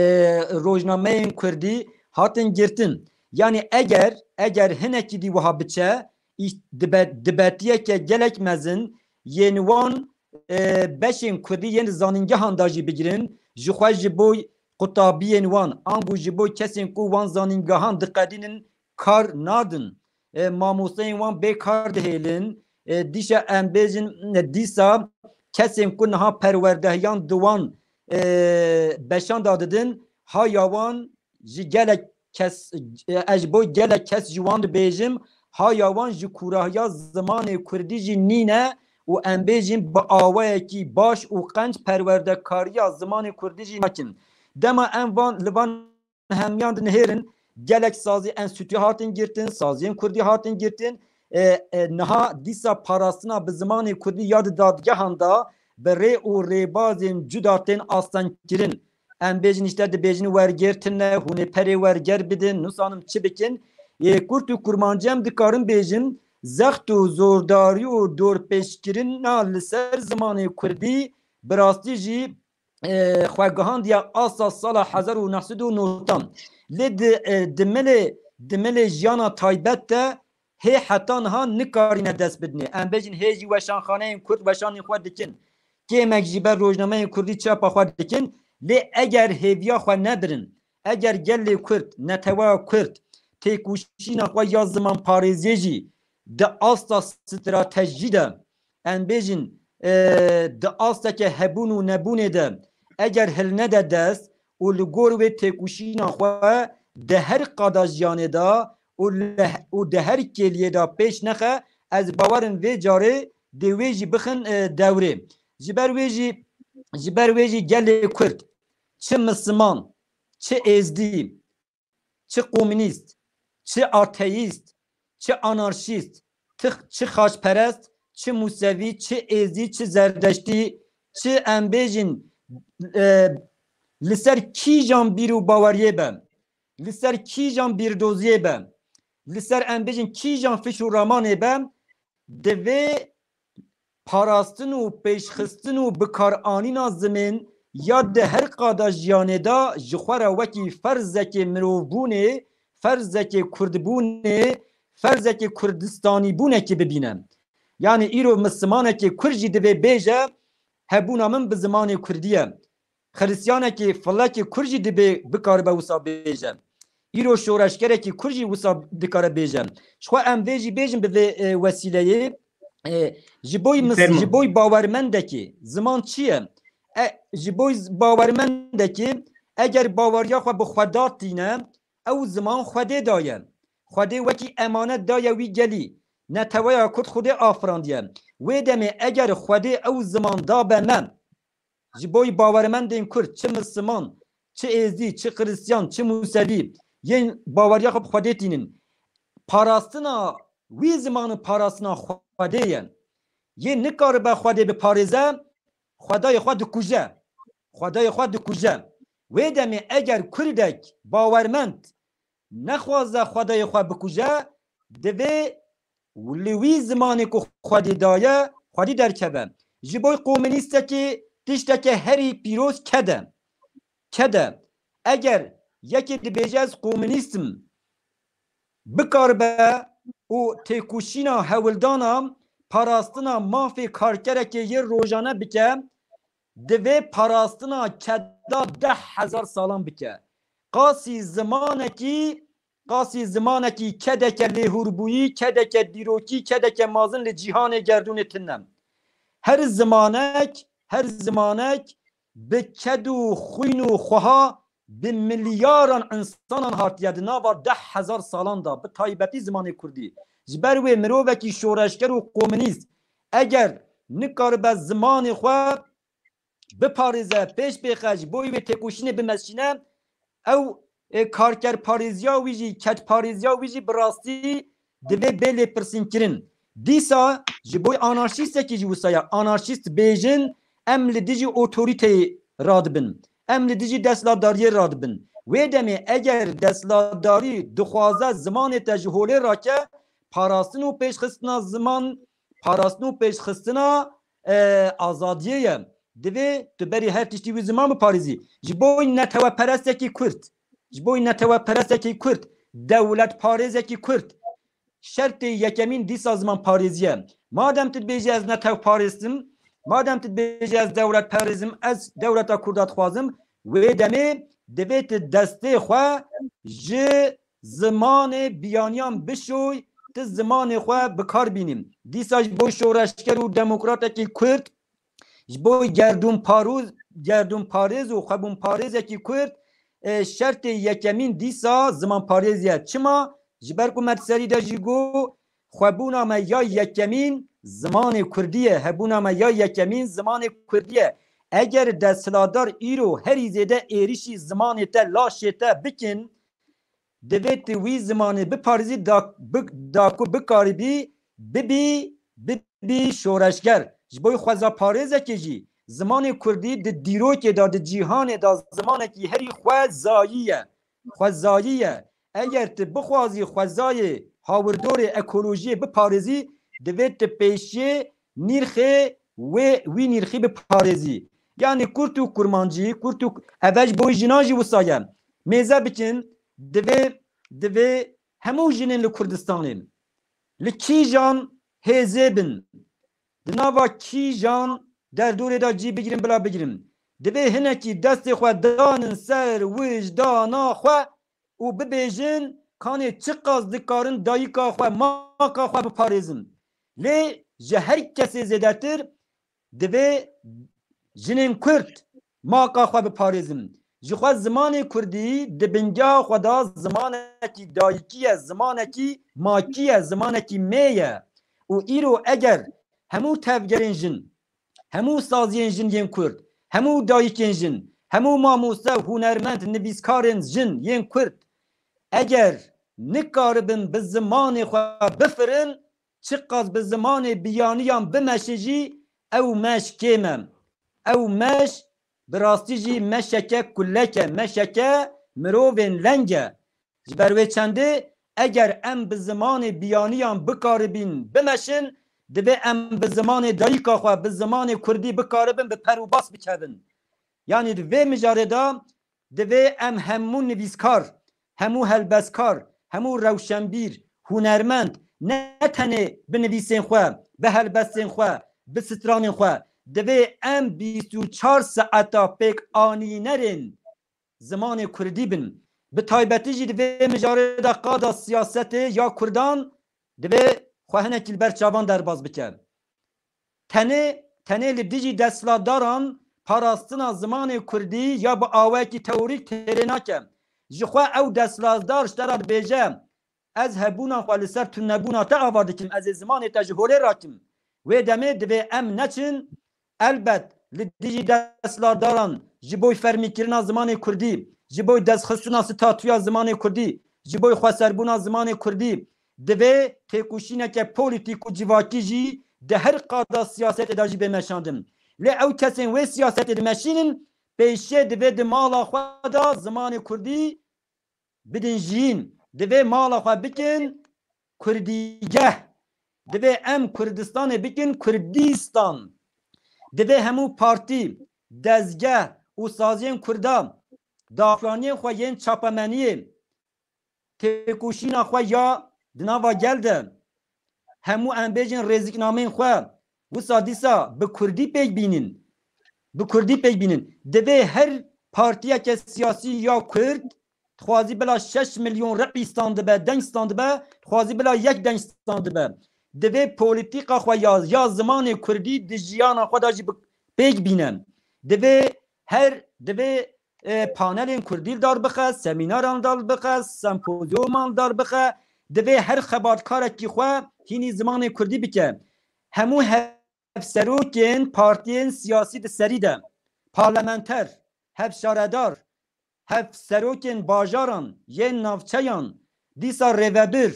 rojnameyên Kurdî hatin girtin. Yanî eger, eger hinekî dî wiha biçe, î-, dibe-, dibetiyeke gelek mezin yên wan, e, beşên Kurdî yên zanîngehan da jî bigirin, ji xwe ji bo qutabiyên wan, ango ji bo kesên ku wan zanîngehan diqedînin, kar nadin. E, mamosteyên wan bê kar dihêlin. E, dîşa em bêjin, e, dîsa kesên ku niha perwerdehiyan di wan, e, beşan da didin, haya wan ji gelek kes, e, ez ji bo gelek kes ji wan dibêjim, haya wan ji kûrahiya zimanê Kurdî jî nîne û em bêjin bi awayekî baş û qenc perwerdekariya zimanê Kurdî jî nakin. Dema em van, li van hemiyan dinihêrin, gelek sazî enstîtû hatin girtin, saziyên Kurdî hatin girtin. E, e, niha dîsa parastina bi zimanê Kurdî ya di dadgehan da bi rê û rêbazên cuda tên astengkirin. Em bêjin îşte dibêjin wergêr tune, hûn ê perê werger bidin, nizanim çi bikin. Ê kurt û kurmancî em dikarin bêjin, zext û zordarî û dorpêçkirina li ser zimanê Kurdî bi rastî jî, e, xwe gihandiye asta sala hezar û neh sed û nod. Lê di, e, di milê, di milê jiyana taybet de hê heta niha nikarîne dest bidinê. Em bêjin hê jî weşanxaneyên Kurd weşanên xwe dikin. Kêmek jî ber rojnameyên Kurdî çapa xwe dikin. Lê eger hêviya xwe nedirin, eger gelê Kurd, neteweya Kurd têkoşîna xwe ya zimanparêziyê jî di asta stratejî de, em bêjin, e, di asteke hebûn û nebûnê de eger hilnede dest û li gor wê têkoşîna xwe di her qada jiyanê de û li, û di her kêliyê de pêş nexe, ez bawerim vê carê dê wê jî bixin, e, dewrê. Ji ber wê jî, ji ber wê jî gelê Kurd, çi Misliman, çi Êzdî, çi komînîst, çi ateîst, çi anarşîst, ti-, çi xaçperest, çi Musevî, çi Êzdî, çi Zerdeştî, çi em bêjin, e, li ser kîjan bîr û baweriyê be, li ser kîjan bîrdoziyê be, li ser em bêjin kîjan fiş û ramanê be, divê parastin û pêşxistin û bikaranîna zimên ya di her qada jiyanê de ji xwe re wekî ferzekê mirovbûnê, ferzekê kurdbûnê, ferzekê kurdistanîbûnekê bibîne. Yanî îro mislimanekê kurd jî divê bêje, hebûna min bi zimanê kurdî ye. Xiristîyanekî, filekî kurd jî dibê bikaribe wisa bêje. Îro şoreşgerekî kurd jî wisa dikare bêje. Ji xwe em vê jî bêjin bi vê, e, wesîleyê, e, ji boy mis-, Fermo. Ji boy bawermendekî ziman çi ye? E, ji boy z-, bawermendekî eger baweriya xwe bi Xweda tîne, ew ziman Xwedê daye. Xwedê wekî emanet daye wî gelî. Neteweya Kurd Xwedê afirandiye. Wê demê eger Xwedê ew ziman dabe me, ji boy bawermendên Kurd, çi Misliman, çi Êzdî, çi Xiristîyan, çi Musevî, yên baweriya xwe bi Xwedê tînin. Parastina wî ziman û parastina Xwedê ye. Yê nikaribe Xwedê biparêze, Xwedayê xwe dikuje. Xwedayê xwe dikuje. Wê demê eger Kurdek bawermend nexwaze Xwedayê xwe bikuje, divê li wî zimanê ku Xwedî daye, Xwedî derkeve. Ji bo komînîstekê tişteke herî pîroz ked e. Ked e. Eger yekê dibêje ez komînîst im, bikaribe û têkoşîna hewldana parastina mafê karkerekê yê rojane bike, divê parastina keda deh hezar salan bike. Qasî zimanekî, qasî zimanekî kedeke lêhûrbûyî, kedeke dîrokî, kedeke mazin li cîhanê gerdûnê tune. Her zimanek, her zimanek bi ked û xwîn û xweha bi milyaran insanan hatiye di nava deh hezar salan de, bi taybetî zimanê kurdî. Ji ber wê mirovekî şoreşger û komunîst eger nikaribe zimanê xwe biparêze, pêş bêxe, ji bo wê têkoşînê bimeşîne, ew, e, karkerparêziya wî jî, kedparêziya wî jî bi rastî divê bê lêpirsînkirin. Dîsa ji bo anarşîstekî jî wisa ye. Anarşîst bêjin, em li dijî otorîteyê radibin. Em li dijî desthilatdariyê radibin. Wê demê eger desthilatdarî dixwaze zimanê te ji holê rake, parastin û pêşxistina ziman, parastin û pêşxistina, e, azadiyê ye. Divê tu berî her tiştî wî ziman biparêzî. Ji bo neteweperestekî kurd, ji bo neteweperestekî kurd, dewletparêzekî kurd, şertê yekemîn dîsa zimanparêzî ye. Madem tu dibêjî ez netew parêzim, madem tu dibêjî ez dewlet parêzim, ez dewleta kurda dixwazim, wê demê divê tu destê xwe ji zimanê biyaniyan bişoy, tu zimanê xwe bi kar bînî. Dîsa ji bo şoreşger û demokratekî kurd, ji bo gerdûnparûz-, gerdûnparêz û xwebûnparêzekî kurd, e, şertê yekemîn dîsa zimanparêzî ye. Çima? Ji ber ku me di serî de jî got, xwebûna me ya yekemîn zimanê kurdî ye, hebûna me ya yekemîn zimanê kurdî ye. Eger desthilatdar îro herî zêde êrişî zimanê te, laşê te bikin, divê tu wî zimanê biparêzî da, bi, da ku bikaribî bibî, bibî şoreşger. Ji bo xwezaparêzekê jî zimanê kurdî di dîrokê de, di cîhanê de zimanekî herî xwezayî ye. Xwezayî ye. Eger tu bixwazî xwezayê hawirdorê ekolojiyê biparêzî, divê tu pêşiyê nîrxê wê, wî nîrxî biparêzî. Yanî kurt û kurmancî, kurt û, ev ji bo jinan jî wisa ye. Mêze bikin, divê, divê hemû jinên li Kurdistanê, li kîjan hêzê bin, di nava kîjan derdorê de cî bigirin, bila bigirin, divê hinekî destê xwe danin ser wijdana xwe û bibêjin, kanê çiqas dikarin dayika xwe, maka xwe biparêzin. Lê ji her kesê zêdetir divê jinên Kurd maka xwe biparêzin. Ji xwe zimanê Kurdî di bingeha xwe de zimanekî dayikî ye, zimanekî makî ye, zimanekî mê ye. Û îro eger hemû tevgerên jin, hemû saziyên jin yên Kurd, hemû dayikên jin, hemû mamoste, hunermend, nivîskarên jin yên Kurd, eger nikaribin bi zimanê xwe bifirin, çiqas bi zimanê biyaniyan bimeşin jî, ew meş kêm e. Ew meş bi rastî jî meşeke kulek e, meşeke mirovên leng e. Ji ber wê çendê, eger em bi zimanê biyaniyan bikaribîn bimeşin, divê em bi zimanê dayika xwe, bi zimanê kurdî bikaribin bi per û bas bikevin. Yanî di vê mijarê de divê em hemû nivîskar, hemû helbestkar, hemû rewşenbîr, hunermend, ne tenê bi nivîsên xwe, bi helbestên xwe, bi stranên xwe, divê em bîst û çar saeta pêkanînerên zimanê kurdî bin. Bi taybetî jî di vê mijarê de qada siyasetê ya kurdan divê xwe hinekî li ber çavan derbas bike. Tenê, tenê li dijî desthilatdaran parastina zimanê kurdî ya bi awayekî teorîk têrê nake. Ji xwe ew desthilatdar ji te re dibêje, ez hebûna xwe li ser tunebûna te ava dikim, ez ê zimanê te ji holê rakim. Wê demê divê em neçin, elbet li dijî desthilatdaran ji bo fermîkirina zimanê kurdî, ji bo destxistina statûya zimanê kurdî, ji bo xweserbûna zimanê kurdî, divê têkoşîneke polîtîk û civakî jî di her qada siyasetê de jî bê meşandin. Lê ew kesên wê siyasetê dimeşînin, pêşiyê divê di mala xwe de zimanê kurdî bidin jiyîn. Divê mala xwe bikin kurdîgeh. Divê em Kurdistanê bikin Kurdîstan. Divê hemû partî, dezgeh û saziyên kurda, daxuyaniyên xwe yên çapemeniyê, têkoşîna xwe ya di nava gel de, hemû em bêjin rêziknameyên xwe wisa dîsa bi kurdî pêk bînin. Bi kurdî pêk bînin. Divê her partiyeke siyasî ya kurd dixwazî bila şeş milyon reqî standibe, deng standibe, dixwazî bila yek deng standibe. Divê polîtîka xwe ya, ya zimanê kurdî di jiyana xwe de jî bi-, pêk bîne. Divê her, divê, e, panelên kurdî li dar bixe, semînaran li dar bixe, sempozyuman li dar bixe. Divê her xebatkarekî xwe hînî zimanê kurdî bike. Hemû hevserokên partiyên siyasî di serî de, parlamenter, hevşaredar, hevserokên bajaran, yên navçeyan, dîsa rêvebir,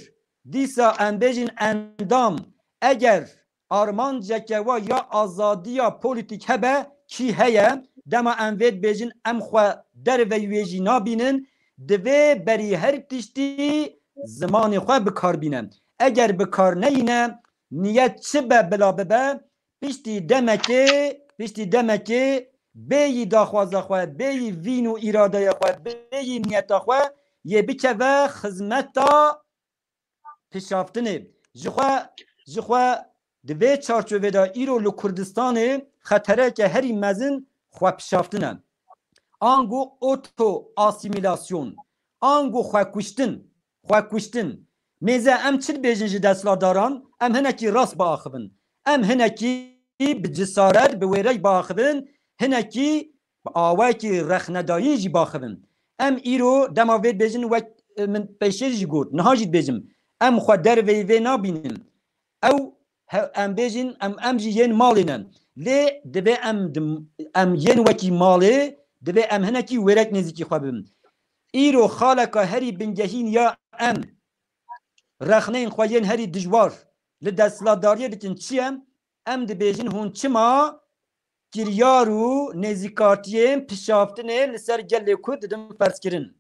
dîsa em bêjin endam, eger armanceke wa ya azadiya polîtîk hebe, kî heye, dema em vê dibêjin, em xwe derveyî wê jî nabînin, divê berî her tiştî zimanê xwe bi kar bîne. Eger bi kar neyîne, niyet çi be bila bibe, piştî demekê, piştî demekê bêyî daxwaza xwe, bêyî vîn û îradeya xwe, bêyî niyeta xwe yê bikeve xizmeta pişaftinê. Ji xwe, ji xwe di vê çarçovê de îro li Kurdistanê xetereke herî mezin xwepişaftin e. Ango oto asîmîlasyon, ango xwekuştin, xwekuştin. Mêze em çi dibêjin ji desthilatdaran? Em hinekî rast biaxivin. Em hinekî bi cesaret, bi wêrek biaxivin, hinekî bi awayekî rexnedayîn jî biaxivin. Em îro dema vê dibêjin wek, e, min pêşê jî got, niha jî dibêjim, em xwe derveyî vê nabînin. Ew he-, em bêjin, em, em jî yên malê ne. Lê divê em dim-, em yên wekî malê, divê em hinekî wêrek nêzîkî xwe bibin. Îro xaleka herî bingehîn ya em rexneyên xwe yên herî dijwar li desthilatdariyê dikin çi ye? Em dibêjin hûn çima kiryar û nêzîkatiyên pişaftinê li ser gelê Kurd didin ferzkirin?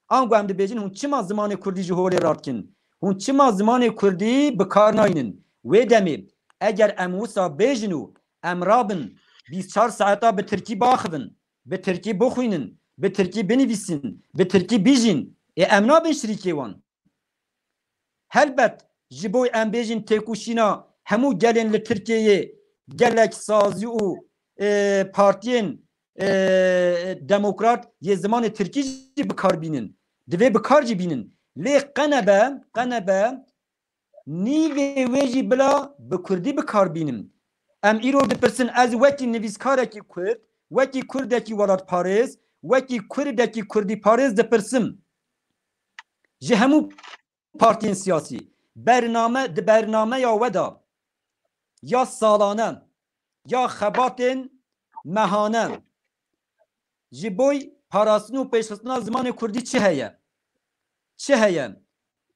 Ango em dibêjin hûn çima zimanê Kurdî ji holê radikin? Hûn çima zimanê Kurdî bi kar naynin? Wê demê eger em wisa bêjin û em rabin bîst çar saeta bi Tirkî biaxivin, bi Tirkî bixwînin, bi Tirkî binivîsin, bi Tirkî bijîn, ê em nabin şirîkê wan. Helbet ji bo em bêjin têkoşîna hemû gelên li Tirkiyeyê gelek sazî û, e, partiyên, e, demokrat yê zimanê tirkî jî bi kar bînin. Divê bi kar jî bînin. Lê qenebe, qenebe nîvê wê jî bila bi kurdî bi kar bînin. Em îro dipirsin, ez wekî nivîskarekî kurd, wekî kurdekî welatparêz, wekî kurdekî kurdîparêz dipirsim. Ji hemû partiyên siyasî, bername, di bernameya we de ya salane, ya xebatên mehane ji bo parastin û pêşxistina zimanê kurdî çi heye? Çi heye?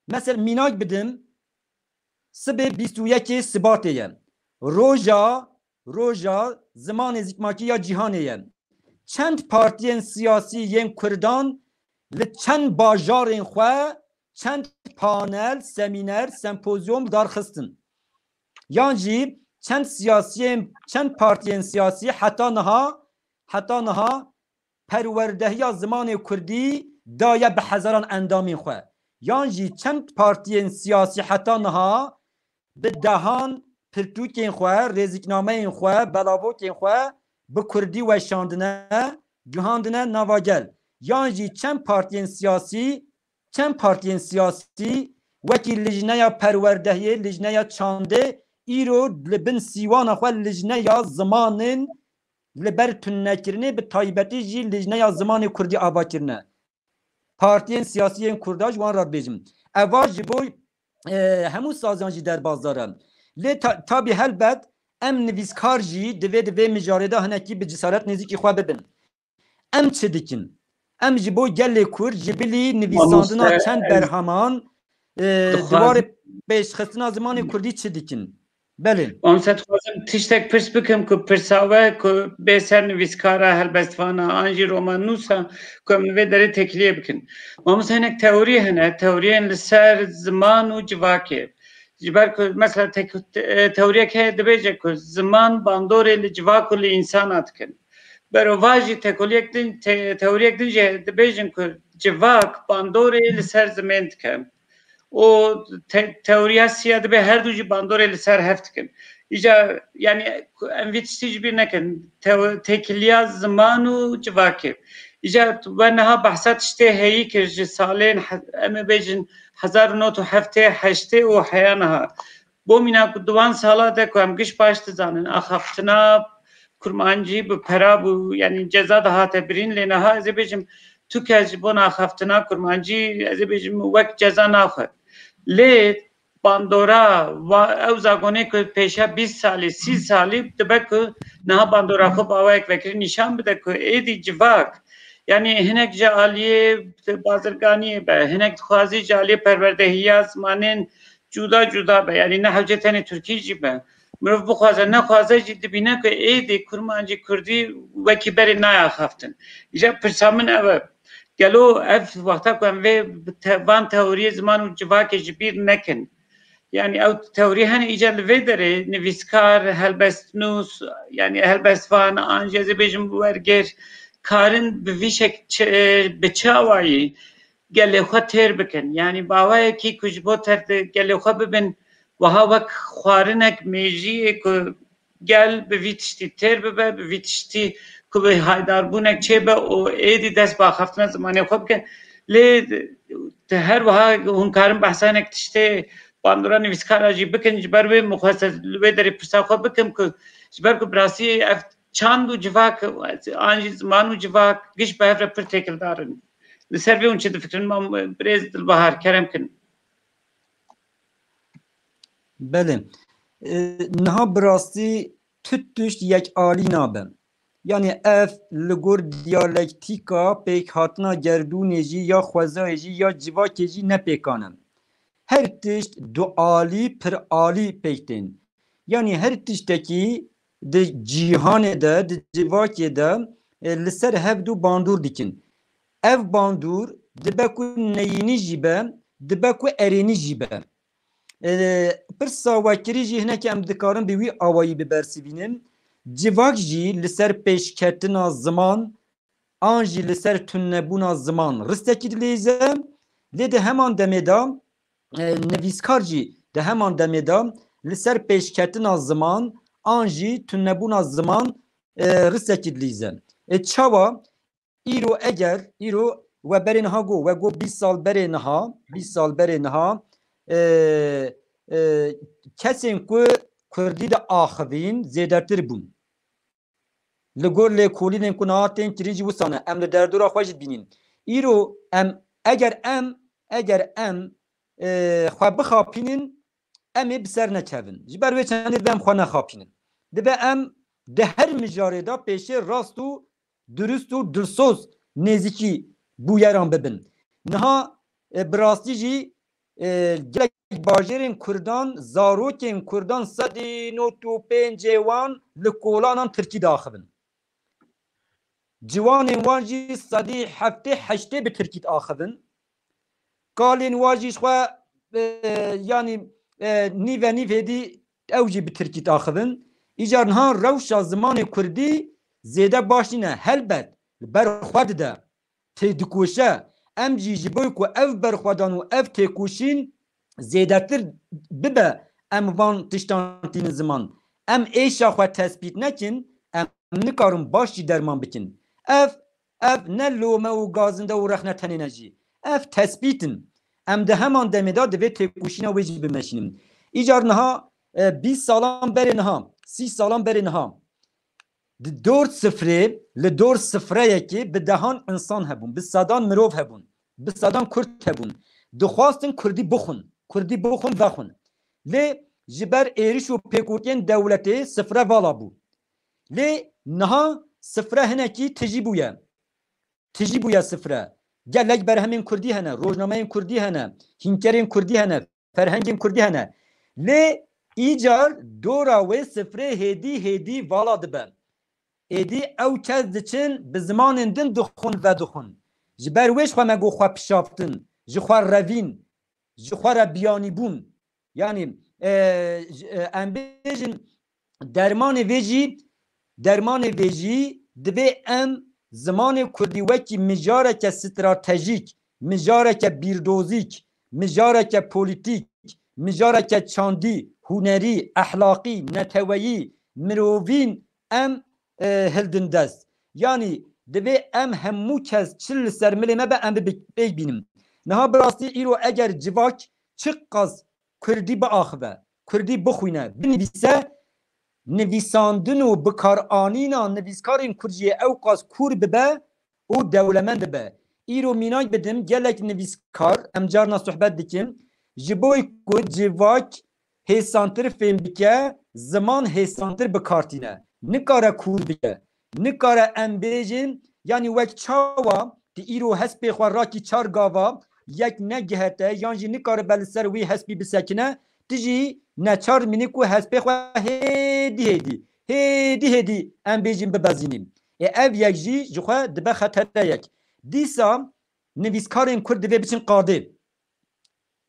Mesela mînak bidim, sibê bîst û yekê Sibatê ye. Roja, roja zimanê zikmakî ya cîhanê ye. Çend partiyên siyasî yên Kurdan li çend bajarên xwe çend panel, semîner, sempozyum darxistin. Yan jî çend siyasiyên, çend partiyên siyasî heta niha, heta niha perwerdehiya zimanê kurdî daye bi hezaran endamên xwe. Yan jî çend partiyên siyasî heta niha bi dehan pirtûkên xwe, rêziknameyên xwe, belavokên xwe bi kurdî weşandine, gihandine nava gel. Yan jî çend partiyên siyasî, çend partiyên siyasî wekî lijneya perwerdehiyê, lijneya çandê, îro li bin sîwana xwe lijneya zimanên li ber tunekirinê, bi taybetî jî lijneya zimanê kurdî ava kirine. Partiyên siyasî yên kurda ji wan re dibêjim. Eva ji bo, e, hemû saziyan jî derbasdar e. Lê ta-, tabî helbet em nivîskar jî divê di vê mijarê de hinekî bi cesaret nêzîkî xwe bibin. Em çi dikin? Em ji bo gelê Kurd ji bilî nivîsandina Mamoste, çend ez berheman, e, dixwazim diwarê pêşxistina zimanê kurdî çi dikin? Belê. Mamoste, dixwazim tiştek pirs bikim ku pirsa we ku bê ser nivîskara, helbestvana an jî romannûsa ku em li vê derê têkiliyê bikin. Mamoste, hinek teorî hene, teoriyên li ser ziman û civakê. Ji ber ku mesela tek-, te-, teoriyek heye dibêje ku ziman bandorê li civak û li însana dikin. Berovajî tekoliyek din, te-, teoriyek din jî dibêjin ku civak bandorê li ser zimên dike. û te-, teoriya siya dibe her du jî bandorê li ser hev dikin. Îca, yanî, em vî tiştî ji bîr nekin. Teo-, têkiliya ziman û civakê. Îca we niha behsa tiştê heyî kir ji salên he-, em ê bêjin hezar û nod û heftê, heştê û heya niha. Bo mîna ku di wan sala de ku em giş baş dizanin, axaftina kurmancî bi pera bû, yanî ceza dihate birîn, lê niha ez ê bêjim tu kes ji bo axaftina kurmancî, ez ê bêjim, wek ceza naxwe. Lê bandora, va-, ew zagonê ku pêşiya bîst salî, sî salî dibe ku niha bandora xwe bi awayek vekirî nîşan bide ku êdî civak, yanî hinek ji aliyê bazirganiyê be, hinek dixwazî ji aliyê perwerdehiya zimanên cuda cuda be. Yanî ne hewce tenê Tirkî jî be. Mirov bixwaze, nexwaze jî dibîne ku êdî kurmancî kurdî wekî berê nayê axaftin. Îja pirsa min ev e. Gelo ev wexta ku em vê te-, van teoriyê ziman û civakê ji bîr nekin. Yanî ew teorî hene îca li vê derê nivîskar, helbestnûs, yanî helbestvan, an jî ez ê bêjim wergêr, karin bi vî şek çi, bi çi awayî gelê xwe têr bikin. Yanî bi awayekî ku ji bo ter gelê xwe bibin, wiha wek xwarinek mêjiyê ku gel bi vî tiştî têr bibe, bi vî tiştî ku bi haydarbûnek çêbe û êdî dest bi axaftina zimanê xwe bike. Lê te her wiha hûn karin behsa hinek tiştê bandora nivîskara jî bikin, ji ber wê min xwest ez li wê derê pirsa xwe bikim ku ji ber ku bi rastî ev çand û civak an jî ziman û civak giş bi hev re pir têkildar in. Li ser vê hûn çi difikirin? Mam birêz Dilbahar, kerem kin. Belê. E, niha bi rastî tu tişt yekalî nabe. Yanî ev li gor diyalektîka pêkhatina gerdûnê jî ya xwezayê jî ya civakê jî ne pêkan e. Her tişt dualî, piralî pêk tên. Yanî her tiştekî di cîhanê de, di civakê de, e, li ser hev du bandor dikin. Ev bandor dibe ku neyînî jî be, dibe ku erênî jî be. E, pirsa we kirî jî hinekî em dikarin bi wî awayî bibersivînin. Civak jî li ser pêşketina ziman an jî li ser tunebûna ziman ristekî dileyîze, lê di heman demê de, e, nivîskar jî di heman demê de li ser pêşketina ziman an jî tunebûna ziman, e, ristekî dileyîze. E, çawa? Îro eger, îro we berê niha got, we got bîst sal berê niha, bîst sal berê niha, e, e, kesên ku kurdî diaxivîn zêdetir bûn. Li gor lêkolînên ku niha tên kirîn jî wisa ne. Em li derdora xwe jî dibînin. Îro em, eger em, eger em, e, xwe bixapînin, em ê bi ser nekevin. Ji ber wê çendê dibe em xwe nexapînin. Dibe em di her mijarê de pêşê rast û durust û dilsoz nêzîkî bûyeran bibin. Niha, e, bi rastî jî, e, gelek bajêrên kurdan, zarokên kurdan sedî nod û pêncê wan li kolanan tirkî diaxivin. Ciwanên wan jî sedî heftê heştê bi tirkî diaxivin. Kalên wan jî ji xwe, e, yanî, e, nîve nîv hêdî ew jî bi tirkî diaxivin. Îcar niha rewşa zimanê kurdî zêde baş nîne. Helbet li ber xwe dide, têdikoşe. Em jî ji bo ku ev berxwedan û ev têkoşîn zêdetir bibe, em van tiştan tînin ziman. Em êşa xwe tespît nekin, em nikarin baş jî derman bikin. Ev, ev ne lome û gazinde û rexne tenê ne jî. Ev tespît in. Em di heman demê de divê têkoşîna wê jî bimeşînin. Îcar niha, e, bîst salan berê niha, sî salan berê niha, di dor sifrê, li dor sifreyekê bi dehan insan hebûn, bi sedan mirov hebûn, bi sedan kurd hebûn. Dixwastin kurdî bixwin, kurdî bixwin, vexwin. Lê ji ber êriş û pêkotiyên dewletê sifre vala bû. Lê niha sifre hinekî tijî bûye. Tijî bûye sifre. Gelek berhemên kurdî hene, rojnameyên kurdî hene, hînkerên kurdî hene, ferhengên kurdî hene. Lê îcar dora wê sifrê hêdî hêdî vala dibe. Êdî ew kes diçin bi zimanên din dixwin vedixwin. Ji ber wê ji xwe me got xwe pişaftin, ji xwe revîn, ji xwe re biyanîbûn. Yanî, e, j-, e, em bêjin dermanê vê jî, dermanê vê jî divê em zimanê kurdî wekî mijareke stratejîk, mijareke bîrdozîk, mijareke polîtîk, mijareke çandî, hunerî, ehlaqî, neteweyî, mirovîn em, e, hildin dest. Yanî divê em hemû kes çi li ser milê me be em bi pêk bînin. Niha bi rastî îro eger civak çiqas kurdî biaxive, kurdî bixwîne, binivîse, nivîsandin û bikaranîna nivîskarên kurd jî ewqas kûr bibe û dewlemend bibe. Îro mînak bidim, gelek nivîskar, em carna sohbet dikin, ji bo ku civak hêsantir fêm bike, ziman hêsantir bi kar tîne. Nikare kûr bike. Nikare em bêjin, yanî wek çawa tu îro hespê xwe rakî çar gava, yek negihete, yan jî nikaribe li ser wî hespî bisekine, tu jî neçar mînî ku hespê xwe hêdî hêdî, hêdî hêdî em bêjin bibezînîn. Ê ev yek jî ji xwe dibe xetereyek. Dîsa nivîskarên kurd divê biçin qadê.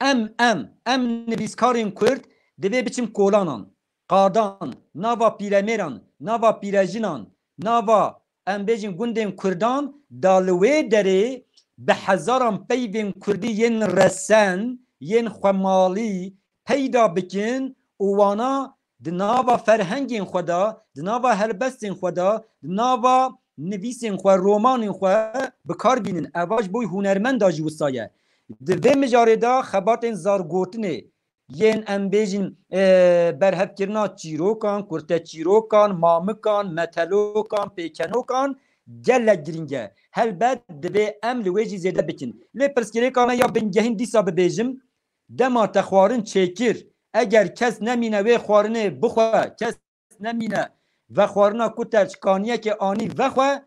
Em, em, em nivîskarên kurd divê biçin kolanan, qadan, nava pîremêran, nava pîrejinan, nava, em bêjin, gundên kurdan da li wê derê bi hezaran peyvên kurdî yên resen, yên xwemalî peyda bikin û wana di nava ferhengên xwe de, di nava helbestên xwe de, di nava nivîsên xwe, romanên xwe bi kar bînin. Eva ji bo hunermenda jî wisa ye. Di vê mijarê de xebatên zargotinê yên, em bêjin, e, berhevkirina çîrokan, kurteçîrokan, mamikan, metelokan, pêkenokan gelek girîng e. Helbet divê em li wê jî zêde bikin. Lê pirsgirêka me ya bingehîn dîsa bibêjim, dema te xwarin çêkir, eger kes nemîne wê xwarinê bixwe, kes nemîne vexwarina ku te ji kaniyekê anî vexwe,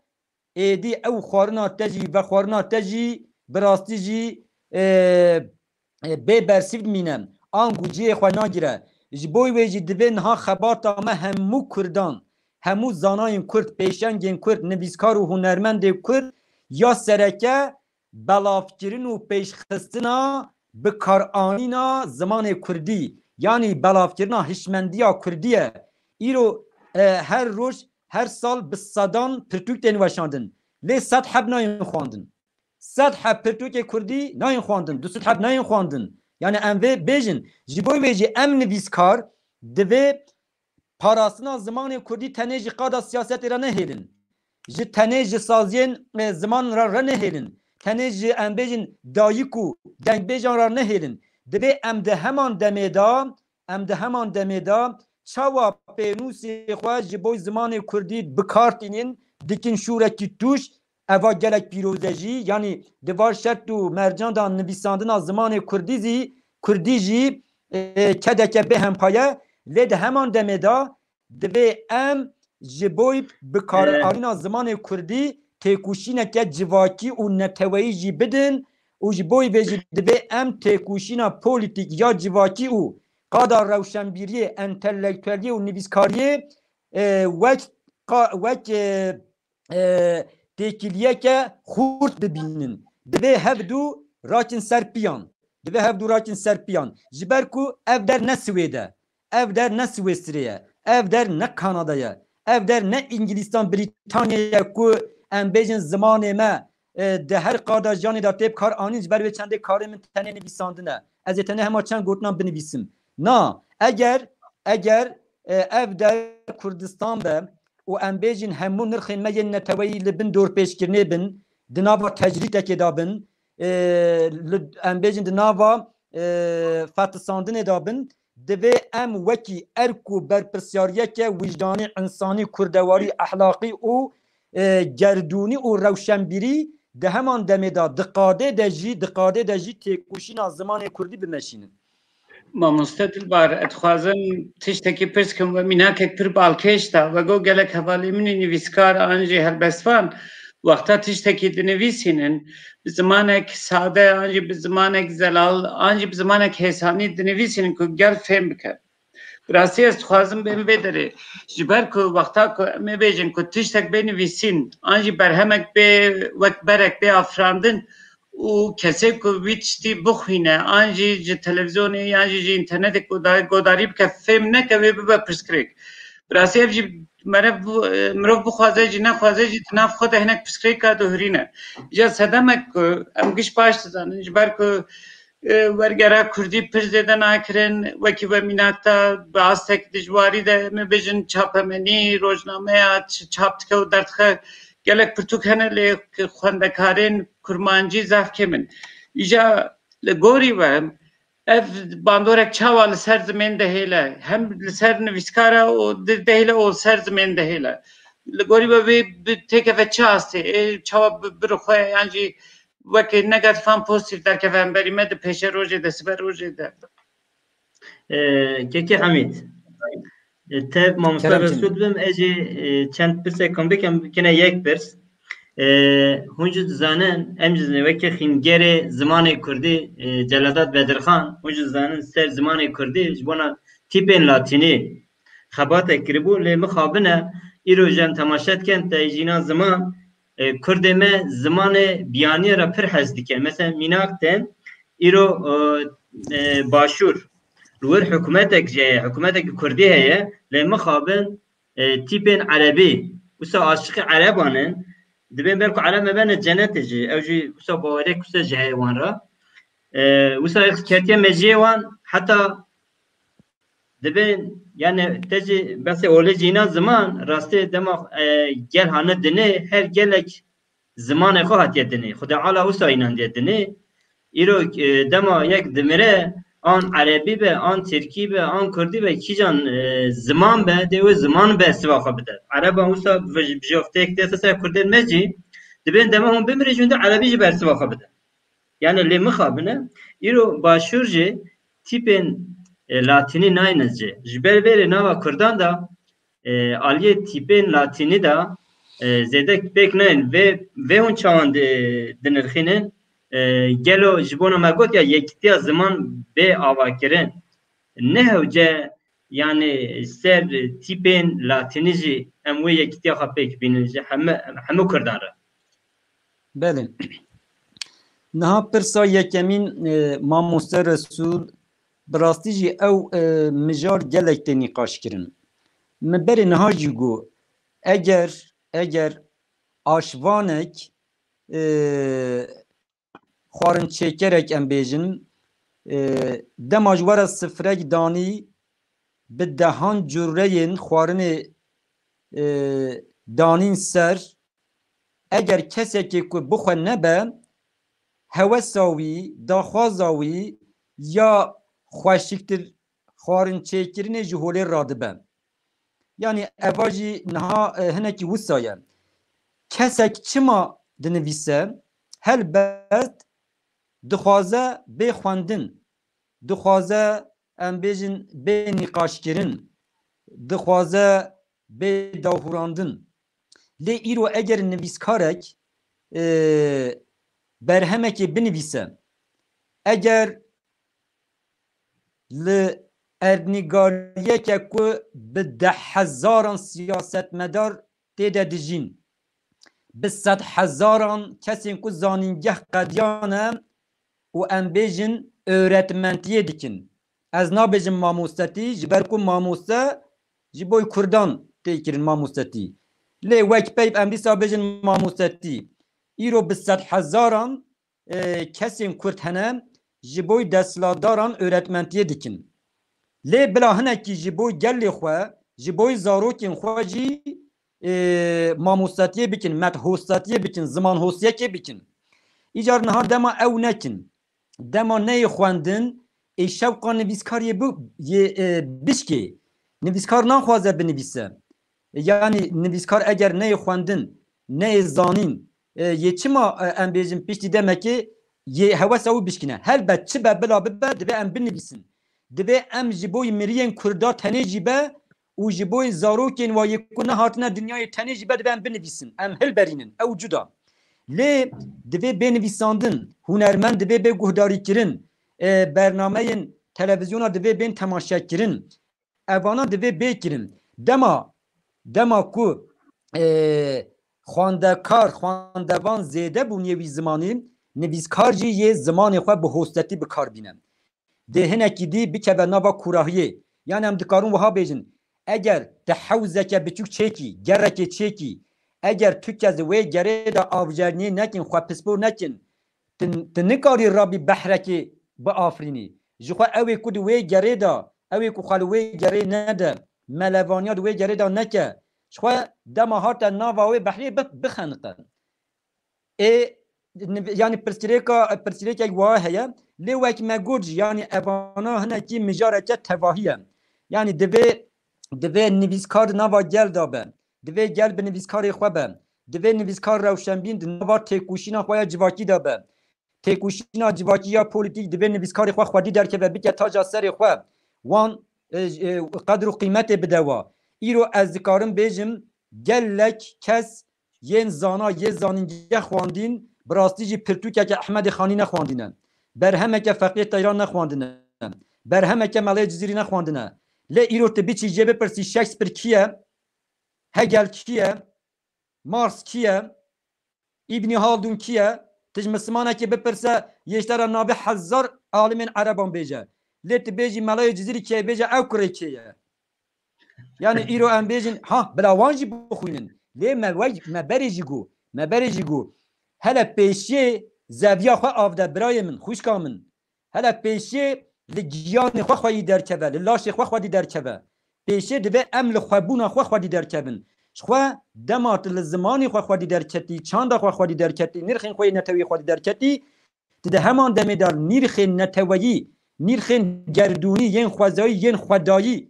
êdî ew xwarina te jî, vexwarina te jî bi rastî jî, e, e, bê bersîv dimîne. Ango cihê xwe nagire. Ji bo wê jî divê niha xebata me hemû kurdan, hemû zanayên kurd, pêşengên kurd, nivîskar û hunermendê kurd ya sereke belavkirin û pêşxistina bikaranîna zimanê kurdî, yanî belavkirina hişmendiya kurdî ye. Îro, e, her roj, her sal bi sedan pirtûk tên weşandin. Lê sed heb nayên xwandin. Sed heb pirtûkê kurdî nayên xwandin, du sed heb nayên xwandin. Yanî em vê bêjin, ji bo wê jî em nivîskar divê parastina zimanê kurdî tenê ji qada siyasetê re nehêlin. Ji tenê ji saziyên, e, ziman re, re nehêlin. Tenê ji, em bêjin, dayik û dengbêjan re nehêlin. Divê em di heman demê de, em di heman demê de çawa pênûsê xwe ji bo zimanê kurdî bi kar tînin, dikin şûrekî tûj, eva gelek pîroz e jî, yanî di van şert û mercan de nivîsandina zimanê kurdî zî, kurdî jî, e, kedeke bêhempa ye. Lê di heman demê de divê em ji bo bikaranîna zimanê kurdî têkoşîneke civakî û neteweyî jî bidin û ji bo vê jî divê em têkoşîna polîtîk ya civakî û qada rewşenbîriyê, entelektueliyê û nivîskariyê, e, wek qa-, wek, e, e, têkiliyeke xurt bibînin. Divê hevdu rakin ser piyan. Divê hevdu rakin ser piyan. Ji ber ku ev der ne Swêd e. Ev der ne Swêsrê ye. Ev der ne Kanada ye. Ev der ne Îngilîstan, Brîtanya ye ku em bêjin zimanê me, e, di her qada jiyanê de tê bi kar anîn, ji ber wê çendê karê min tenê nivîsandin e. Ez ê tenê hema çend gotinan binivîsim. Na, eger, eger, e, ev der Kurdistan be û em bêjin hemû nirxên me yên neteweyî li bin dorpêçkirinê bin, di nava tecrîdekê de bin, e, li, em bêjin di nava, e, fetisandinê de bin, divê em wekî erk û berpirsyariyeke wijdanî, însanî, kurdewarî, ehlaqî û, e, gerdûnî û rewşenbîrî di heman demê de, di qadê de jî, di qadê de jî têkoşîna zimanê kurdî bimeşînin. Mamoste Dilbar, ez dixwazim tiştekî pirs kim, we mînakek pir balkêş da, we got gelek hevalê min û nivîskar an jî helbestvan, wexta tiştekî dinivîsînin, bi zimanek sade, an jî bi zimanek zelal, an jî bi zimanek hêsanî dinivîsînin ku gel fêm bike. Bi rastî ez dixwazim bêm vê derê. Ji ber ku wexta ku em ê bêjin ku tiştek bê nivîsîn, an jî berhemek bê wek berek bê afirandin û kesê ku vî tiştî bixwîne, an jî ji televîzyonê yan jî ji înternetê ku da-, godarî bike, fêm neke, wê bibe pirsgirêk. Bi rastî ev jî mere bu-, e, mirov bixwaze jî nexwaze jî di nav xwe de hinek pirsgirêka dihurîne. Îja sedemek ku em giş baş dizanin, ji ber ku e, wergera kurdî pir zêde nakirin. Wekî we mînak da, bi astek dijwarî de, em ê bêjin çapemenî, rojnameya ç-, çap dike û derdixe, gelek pirtûk hene, lê xwendekarên kurmancî zaf kêm in. Îja li gorî we, ev bandorek çawa li ser zimên dihêle? Hem li ser nivîskara û di-, dihêle û li ser zimên dihêle. Li gorî we wê bi-, têkeve çi astê? Ê çawa bi-, birixwe yan jî weke negatifan pozîtîf derkeve hemberî me di pêşerojê de, siberojê de? Kekê Hemîd, e, tev mamosta Resul bim, ez jî, e, çend pirsek kom bikim, bikine yek pirs. E, hûn jî dizanin, em jî weke xîngerê zimanê kurdî, e, Celadat Bedirxan, hûn jî dizanin ser zimanê kurdî ji bona tîpên latînî xebatek kiribû, lê mixabin e, îro jî em temaşe dikin, te jîna ziman, e, kurdê me zimanê biyaniyê re pir hez dike. Mesela mînak tên, îro, e, e, başûr, li wir hikûmetek jî heye, hikûmetek kurdî heye, lê mixabin, e, tîpên erebî, wisa aşiqî ereban in, dibên belku ereb me bene cenetê jî, ew jî wisa bawerek wisa jî heye wan re. E, wisa ketiye mejiyê wan, heta dibên, yani te jî behsê olê jî înan ziman, rastê dema, e, gel hane dinê, her gelek zimanê xwe hatiye dinê. Xwedê ala wisa înan diye dinê. Îro, e, dema yek dimire, an erebî be, an tirkî be, an kurdî be, kîjan, e, ziman be, dê wê ziman bersiva xwe bide. Ereban wisa vij-, bijoftêk tê ser kurdên me jî, dibên dema hûn bimirin jî hûn dê erebî jî bersiva xwe bide. Yani lê mixabin e, îro başûr jî tîpên, e, latînî nayne jê. Ji ber vê rê nava kurdan de, e, aliyê tîpên latînî de, e, zêde pêk nayên. Vê, vê hûn çawan di-, dinirxînin? E, gelo ji bona me got ya yekîtiya ziman bê avakirin. Ne hewce, yani ser tîpên latînî jî em wê yekîtiya xwe pêk bînin ji hemû, hemû kurdan re. Belê. Niha pirsa yekemîn, e, mamoste Resul, bi rastî jî ew, e, mijar gelek tê nîqaş kirin. Min berê niha jî got, eger, eger aşvanek, e, xwarinçêkerek em bêjin, e, dema ji we re sifrek danî, bi dehan cureyên xwarinê, e, danîn ser, eger kesekê ku bixwe nebe, hewesa wî, daxwaza wî ya xweşiktir xwarinçêkirinê ji holê radibe. Yanî eva jî niha, e, hinekî wisa ye. Kesek çima dinivîse? Helbet dixwaze bê xwendin, dixwaze, em bêjin, bê nîqaşkirin, dixwaze bê dahûrandin. Lê îro eger nivîskarek, e, berhemekê binivîse, eger li erdnîgariyeke ku bi deh hezaran siyasetmedar tê de dijîn, bi sedhezaran kesên ku zanîngeh qediyane û em bêjin öğretmentiyê dikin. Ez nabêjim mamostetî, ji ber ku mamoste ji boy kurdan tê kirin mamostetî. Lê wek peyv em dîsa bêjin mamostetî. Îro bi sedhezaran, e, kesên kurd hene ji boy desthilatdaran öğretmentiyê dikin. Lê bila hinekî ji boy gelê xwe, ji boy zarokên xwe jî, e, mamostetiyê bikin, medhostetiyê bikin, zimanhostiyekê bikin. Îcar niha dema ew nekin, dema neyê xwendin, ê şewqa nivîskariyê bi-, yê, e, bişkê. Nivîskar naxwaze binivîse. Yanî nivîskar eger neyê xwendin, neyê zanîn, e, yê çima, e, em bêjin piştî demekê yê hewesa wî bişkîne. Helbet çi be bila bibe, divê em binivîsin. Divê em ji bo miriyên kurda tenê jî be û ji bo zarokên wa yê ku nehatine dinyayê tenê jî be, divê em binivîsin. Em hilberînin. Ew cuda. Lê divê bê nivîsandin, hunermend divê bê guhdarîkirin, e, bernameyên televizyona divê bên temaşekirin. Evana divê bê kirin. Dema, dema ku, e, xwendekar, xwendevan zêde bûn yê wî zimanî, nivîskar jî yê zimanê xwe bi hostetî bi kar bîne. Dê hinekî dî bikeve nava kûrahiyê. Yanî em dikarin wiha bêjin, eger te hewzeke biçûk çêkî, gerekê çêkî, eger tu kes wê gerê de avjerniyê nekin, xwe pispor nekin, tu, tu nikarî rabî behrekê biafirînî. Ji xwe ew ê ku di wê gerê de, ew ê ku xwe li wê gerê nede, melevaniya di wê gerê de neke, ji xwe dema hate nava wê behrê bi-, bixeniqe. Ê, niv-, yanî pirsgirêka, pirsgirêkek wiha heye. Lê wek me got jî, yanî evana hinekî mijareke tevahî ye. Yanî divê, divê nivîskar di nava gel de be. Divê gel bi nivîskarê xwe be. Divê nivîskar rewşenbîn di nava têkoşîna xwe ya civakî de be. Têkoşîna civakî ya polîtîk divê nivîskarê xwe xwedî derkeve, bike taca serê xwe. Wan, e, e, qedr û qîmetê bide wa. Îro ez dikarim bêjim, gelek kes yên zana, yê zanîngeh xwendîn, bi rastî jî pirtûkeke Ehmedê Xanî nexwendine. Berhemeke Feqiyê Teyran nexwendine. Berhemeke Melayê Cizîrî nexwendine. Lê îro tu biçî jê bipirsî Shakespeare kî ye? Hegel kî ye? Marx kî ye? Îbnî Haldûn kî ye? Tu ji mislimanekê bipirse, yê ji te re navê hezar alimên ereban bêje. Lê tu bêjî Melayê Cizîrî kê ye, bêje ew kurê kê ye. Yani îro em bêjin, ha, bila wan jî bixwînin. Lê me wey, me berê jî got. Me berê jî got. Hele pêşiyê zeviya xwe avde, birayê min, xwişka min. Hele pêşiyê li giyanê xwe xwedî derkeve, li laşê xwe xwedî derkeve. Pêşiyê divê em li xwebûna xwe xwedî derkevin. Ji xwe dema tu li zimanê xwe xwedî derketî, çanda xwe xwedî derketî, nirxên xwe yê neteweyî xwedî derketî, tu di heman demê de nirxên neteweyî, nirxên gerdûnî, yên xwezayî, yên xwedayî,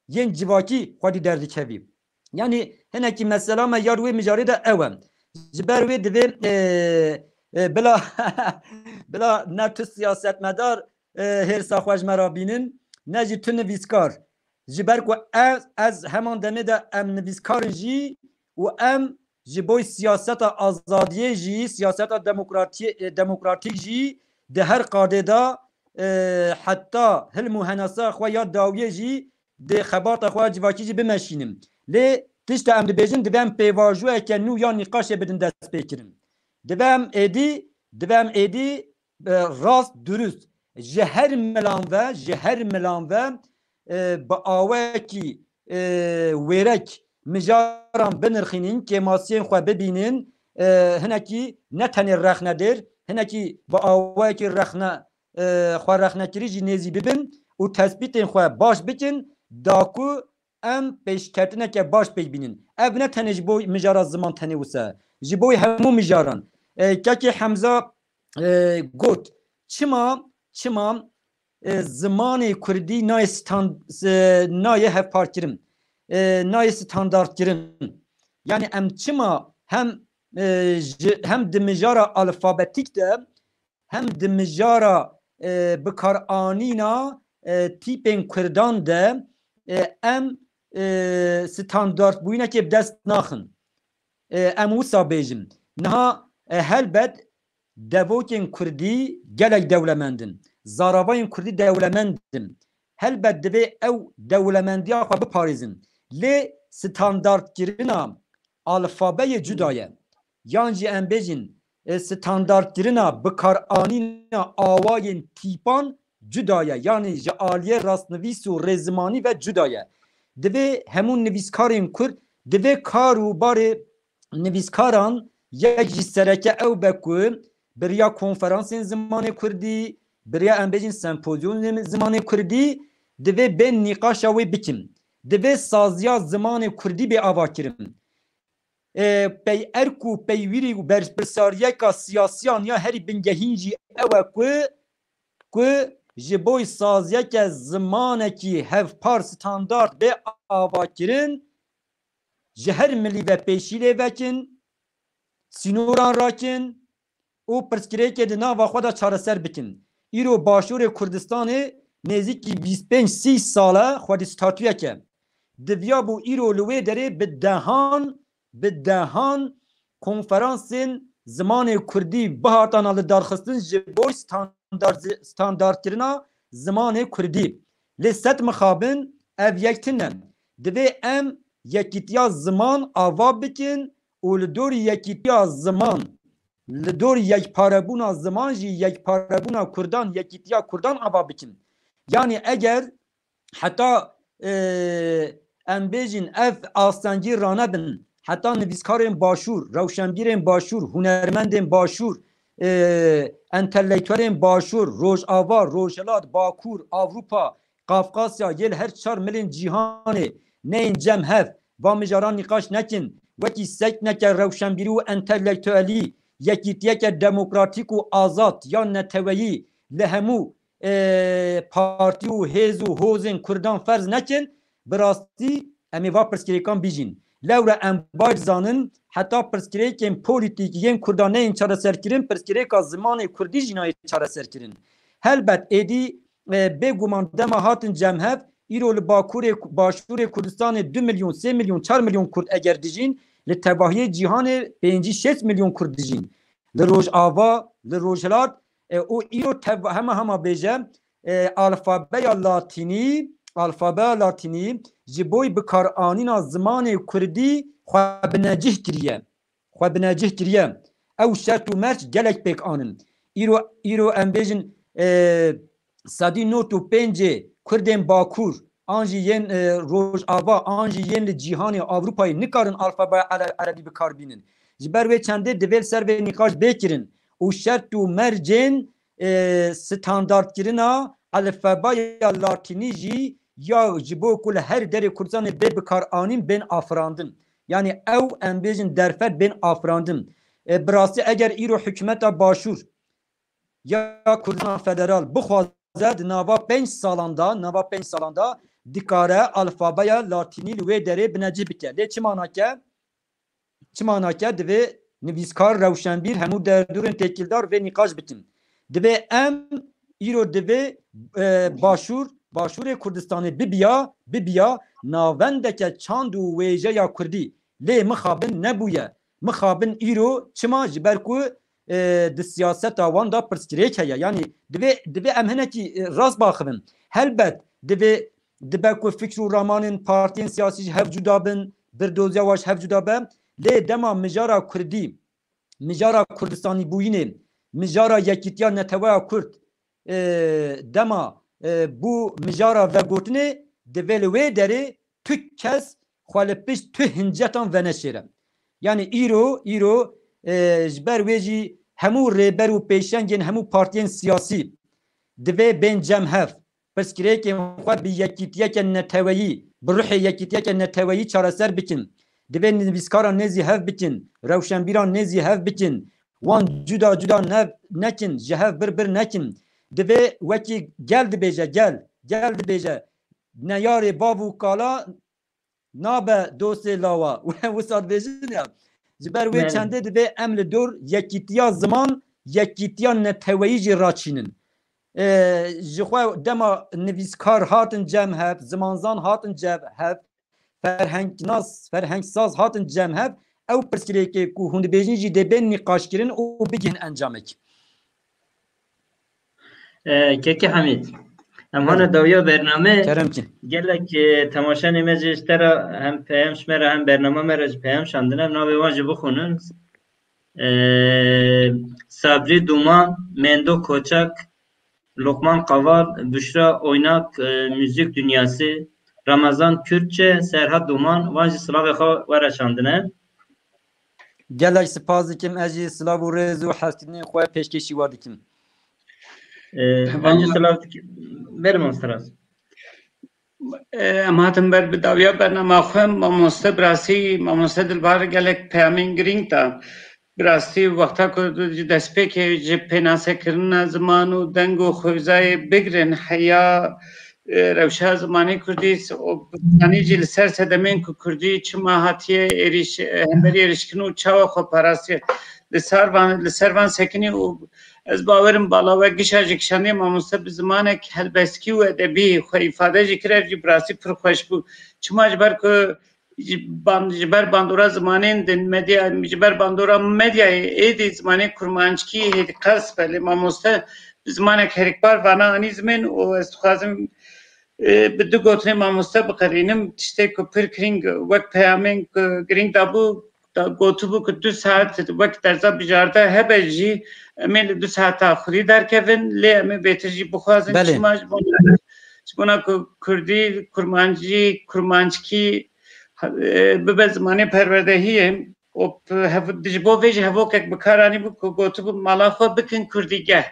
yên civakî xwedî derdikevî. Yanî hinekî mesela me ya di wê mijarê de ew e. Ji ber wê divê, e, e, bila, bila ne tu siyasetmedar, e, hêrsa xwe ji me re bînin, ne jî tu nivîskar. Ji ber ku ez, ez heman demê de em nivîskar in jî û em ji bo siyaseta azadiyê jî, siyaseta demokratiyê, e, demokratîk jî di her qadê de, e, heta hilm û henasa xwe ya dawiyê jî di xebata xwe ya civakî jî bimeşînim. Lê tişta em dibêjin, divê em pêvajoyeke nû ya nîqaşê bidin destpêkirin. Divê em êdî, divê em êdî, e, rast, durust, ji her milan ve, ji her milan ve, e, bi awayekî, e, wêrek mijaran binirxînin, kêmasiyên xwe bibînin, e, hinekî ne tenê rexnedêr, hinekî bi awayekî rexne, e, xwe rexnekirî jî nêzî bibin û tespîtên xwe baş bikin, da ku em pêşketineke baş pêk bînin. Ev ne tenê ji bo mijara ziman tenê wisa, ji bo hemû mijaran. E, Kekê Hemza, e, got, çima, çima, e, zimanê kurdî nayê stand-, e, nayê hevparkirin, e, nayê standartkirin? Yani em çima hem, e, ji, hem di mijara alfabetîk de hem di mijara, e, bikaranîna, e, tîpên kurdan de, e, em, e, standartbûyînekê bi dest naxin. E, em wisa bêjin. Niha, e, helbet devokên kurdî gelek dewlemend in. Zaravayên kurdî dewlemend in. Helbet divê ew dewlemendiya xwe biparêzin. Lê standartkirina alfabeyê cuda ye. Yan jî em bêjin, e, standartkirina bikaranîna awayên tîpan cuda ye. Yanî ji aliyê rastnivîs û rêzimanî ve cuda ye. Divê hemû nivîskarên kurd, divê kar û barê nivîskaran yek jî sereke ew be ku bi riya konferansên zimanê kurdî, bi riya em bêjin sempozyonên zimanê kurdî, divê bên nîqaşa wê bikin. Divê saziya zimanê kurdî bê avakirin. E, pey erk û peywîrî û berpirsariyeka siyasiyan ya herî bingehîn jî ew e ku, ku ji bo saziyeke zimanekî hevpar standart bê avakirin, ji her milî ve pêşî lê vekin, sînoran rakin û pirsgirêkê di nava xwe de çareser bikin. Îro Başûrê Kurdistanê nêzîkî bîst pênc sî sal e xwedî statuyeke. Diviya bû îro li wê derê bi dehan, bi dehan konferansên zimanê kurdî bihatana li darxistin ji bo standart-, standartkirina zimanê kurdî. Lê sed mixabin ev yek tune. Divê em yekîtiya ziman ava bikin û li dorî yekîtiya ziman, li dorî yekparebûna ziman jî yekparebûna kurdan, yekîtiya kurdan ava bikin. Yanî eger heta, e, em bêjin ev astengî ranebin, heta nivîskarên başûr, rewşenbîrên başûr, hunermendên başûr, e, entelektuelên Başûr, Rojava, Rojhilat, Bakur, Avrupa, Kafkasya, yê li her çar milên cîhanê neyên cem hev, va mijaran nîqaş nekin, wekî sekneke rewşenbîrî û entelektuelî, yekîtiyeke demokratîk û azad ya neteweyî li hemû, e, partî û hêz û hozên Kurdan ferz nekin, bi rastî em ê va pirsgirêkan bijîn. Lewre em baş zanin, heta pirsgirêkên polîtîk yên Kurdan neyên çareserkirin, pirsgirêka zimanê Kurdî jî nayê çareserkirin. Helbet êdî, e, bêguman dema hatin cem hev, îro li Bakurê, Başûrê Kurdistanê du milyon, sê milyon, çar milyon Kurd eger dijîn, li tevahiyê cîhanê pêncî şêst milyon Kurd dijîn. Li Rojava, li Rojhilat, e, û îro tev-, hema hema bêje, e, alfabeya latînî, alfabeya latînî ji bo bikaranîna zimanê Kurdî xwe binecih kiriye. Xwe binecih kiriye. Ew şert û merc gelek pêk anin. Îro, îro em bêjin, e, sedî nod û pêncê Kurdên Bakur, an jî yên, e, Rojava, an jî yên li cîhanê Avrupayê nikarin alfabeya ele-, erebî bi kar bînin. Ji ber wê çendê divê li ser vê nîqaş bê kirin û şert û mercên, e, standardkirina alfabeya latînî jî ya ji bo ku li her derê Kurdistanê bê bikaranîn, bên afirandin. Yanî ew, em bêjin, derfet bên afirandin. E, bi rastî eger îro hikûmeta Başûr ya Kurdistana Federal bixwaze, di nava pênc salan de, nava pênc salan de dikare alfabeya latînî li wê derê binecih bike. Lê çima nake? Çima nake? Divê nivîskar, rewşenbîr, hemû derdorên têkildar vê nîqaş bikin. Divê em îro divê, e, Başûr, Başûrê Kurdistanê bibiya, bibiya navendeke çand û wêjeya Kurdî. Lê mixabin nebûye. Mixabin îro çima? Ji ber ku, e, di siyaseta wan de pirsgirêk heye. Yanî divê, divê em hinekî, e, rast baxivin. Helbet divê, dibe ku fikr û ramanên partiyên siyasî ji hev cuda bin, birdoziya wan ji hev cuda be. Lê dema mijara Kurdî, mijara Kurdistanîbûyînê, mijara yekîtiya neteweya Kurd, e, dema, e, bû mijara vegotinê, divê li wê derê tu kes xwe li pişt tu hincetan veneşêre. Yanî îro, îro, e, ji ber wê jî hemû rêber û pêşengên hemû partiyên siyasî divê bên cem hev, pirsgirêkên xwe bi yekîtiyeke neteweyî, bi ruhê yekîtiyeke neteweyî çareser bikin. Divê nivîskaran nêzî hev bikin, rewşenbîran nêzî hev bikin. Wan cuda cuda nev nekin, ji hev bir bir nekin. Divê wekî gel dibêje, gel, gel dibêje. Neyarê bav û kala nabe dostê lawa. Wisa dibêjin ya. Ji ber wê Belê. çendê divê em li dor yekîtiya ziman, yekîtiya neteweyî jî raçînin. E, ji xwe dema nivîskar hatin cem hev, zimanzan hatin cem hev, ferhengnas, ferhengsaz hatin cem hev, ew pirsgirêkê ku hûn dibêjin jî dê bên nîqaşkirin û bigihên encamekî. E, Kekî Hemîd, em hane Belê. dawiya bername. Kerem kî. Gelek, e, temaşanê me jî ji te re hem peyam ji me re hem bernama me re jî peyam şandine. Em navê wan jî bixwînin. E, Sabrî Duman, Mendo Koçak, Lokman Kaval, Büşra Oynak, e, Müzik Dünyası, Ramazan Kürtçe, Serhat Duman, wan jî silavê xwe were şandine. Gelek spas dikim, ez jî silav û rêz û hevkirinên xwe pêşkêşî we dikim. Ee, Tamam. Bence silav dikim. Verin masteraz. Ee, em hatin ber bi dawiya bernama xwe, mamoste bi rastî, mamoste Dilbar gelek peyamên girîng da. Bi rastî wexta ku ji destpêkê ji pênasekirina ziman û deng û xwezayê bigirin heya e, rewşa zimanê kurdî s-, û bi zimanî jî li ser sedemên ku kurdî çima hatiye êrîş, e, hemberî êrîşkirin û çawa xwe parastiye. Li ser van, li ser van sekinî û ez bawerim bala we gişa ji kişandê mamoste bi zimanek helbestkî û edebî xwe îfade jî kir, ev jî bi rastî pir xweş bû. Çima? Ji ber ku ji ban-, ji ber bandora zimanên din, medya, ji ber bandora medyayê êdî zimanê kurmanckî hêdî qels be, lê mamoste bi zimanek herikbar vana anî zimên û ez dixwazim, e, bi du gotinê mamoste biqedînim, tiştê ku pir girîng wek peyamên ku girîng dabû, da, gotibû ku du saet wek derza bijarde hebe jî em ê li du saeta xwedî derkevin, lê em ê bêtir jî bixwazin. Belê. Çima? Ji bona, ji bona ku kurdî, kurmancî, kurmanckî, e, bibe zimanê perwerdehiyê. û ji bo vê jî hevokek bi kar anîbû ku gotibû mala xwe bikin kurdîgeh.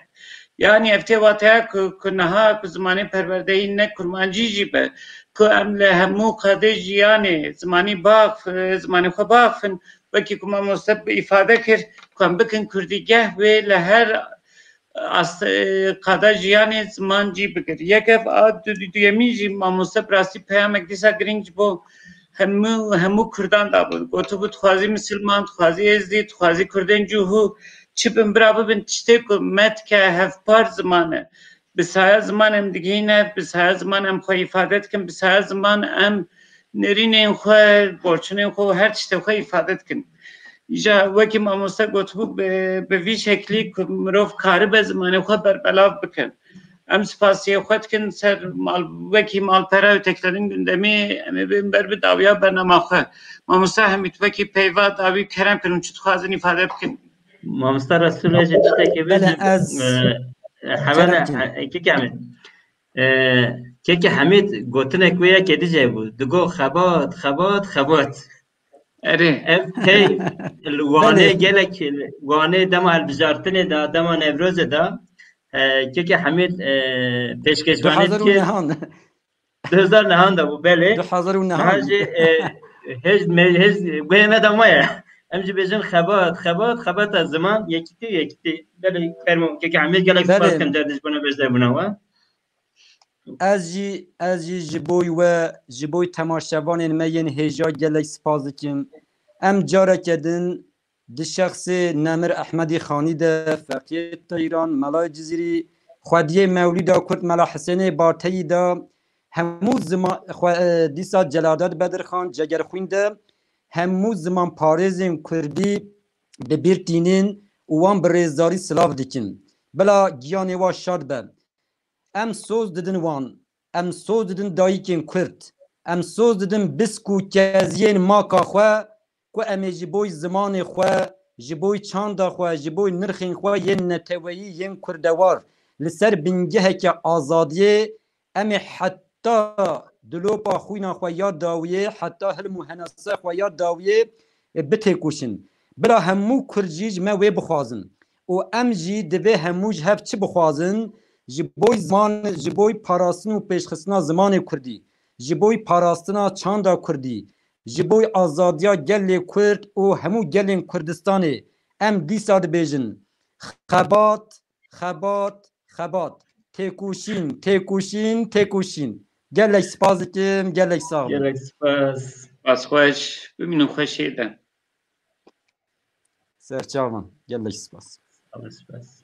Yanî ev tê wateya ku, ku niha ku zimanê perwerdeyî ne kurmancî jî be, ku em li hemû qadê jiyanê zimanî biaxifin, zimanê xwe biaxifin, wekî ku mamoste bi îfade kir, ku em bikin kurdîgeh wê li her qada jiyanê ziman cî bigir. Yek ev a duyemîn jî mamoste bi rastî peyamek dîsa girîng ji bo hemû, hemû kurdan dabû. Gotibû dixwazî misilman, dixwazî êzdî, dixwazî kurdên cûhû çi bin bira bibin tiştê ku me dike hevpar ziman e. Bi saya ziman em digihîne, bi saya ziman em xwe îfade dikin, bi saya ziman em nêrînên xwe, borçinên xwe û her tiştê xwe îfade dikin. Îja wekî mamoste gotibû bi, bi vî şeklî ku mirov karibe zimanê xwe berbelav bikin. Em spasiyê xwe dikin ser mal, wekî malpera û teklerên gündemî em ê bên ber bi dawiya bernama xwe. Mamoste Hemîd wekî peyva dawî kerem kin û çi dixwazin îfade bikin. Mamoste Resûl, ez ê tiştekê Belê, bêjim. ez E, hevala, Kerem kin. e, keke Hemîd. E, keke Hemîd gotinek wê yekê dî jê bû. Digo xebat, xebat, xebat. Erê. Ev tey li Wanê Belê. gelek, Wanê dema hilbijartinê de, dema Newrozê de, e, keke Hemîd, e, pêşkêşvanê dike. Du hezar û nehan. Du hezar nehan de bû, belê. Du hezar û nehan. Niha jî, e, hêj me-, hêj guhê me de maye. Em jî bêjin xebat, xebat, xebata ziman, yekîtî, yekîtî. Belê, fermo, keke Hemîd gelek Belê. spas dikim, car dî ji bona beşdarbûna we. Ez jî, ez jî ji bo we, ji bo temaşevanên me yên hêja gelek spas dikim. Em careke din di şexsê Nemir Ehmedî Xanî de, Feqiyê Teyran, Melayê Cizîrî, xwediyê Mewlîda Kurd Mela Hisênê Bateyî de, hemû ziman, xwe, e, dîsa Celadet Bedirxan, Cegerxwîn de, hemû zimanparêzên Kurdî bi bîr tînin û wan bi rêzdarî silav dikin. Bila giyanê wan şad be. Em soz didin wan. Em soz didin dayikên Kurd. Em soz didin bisk û keziyên maka xwe, ku em ê ji bo zimanê xwe, ji bo çanda xwe, ji bo nirxên xwe yên neteweyî, yên kurdewar, li ser bingeheke azadiyê, em ê heta dilopa xwîna xwe ya dawiyê, heta hilm û henasa xwe ya dawiyê, e, bitêkoşin. Bila hemû Kurd jî ji me wê bixwazin. Û em jî divê hemû ji hev çi bixwazin? Ji bo ziman, ji bo parastin û pêşxistina zimanê Kurdî, ji bo parastina çanda Kurdî, ji bo azadiya gelê Kurd û hemû gelên Kurdistanê em dîsa dibêjin: xebat, xebat, xebat. Têkoşîn, têkoşîn, têkoşîn. Gelek spas dikim, gelek sax bin. Gelek spas. Spas xweş. Bimînin xweşiyê de. Serçavan. Gelek spas. Spas, spas.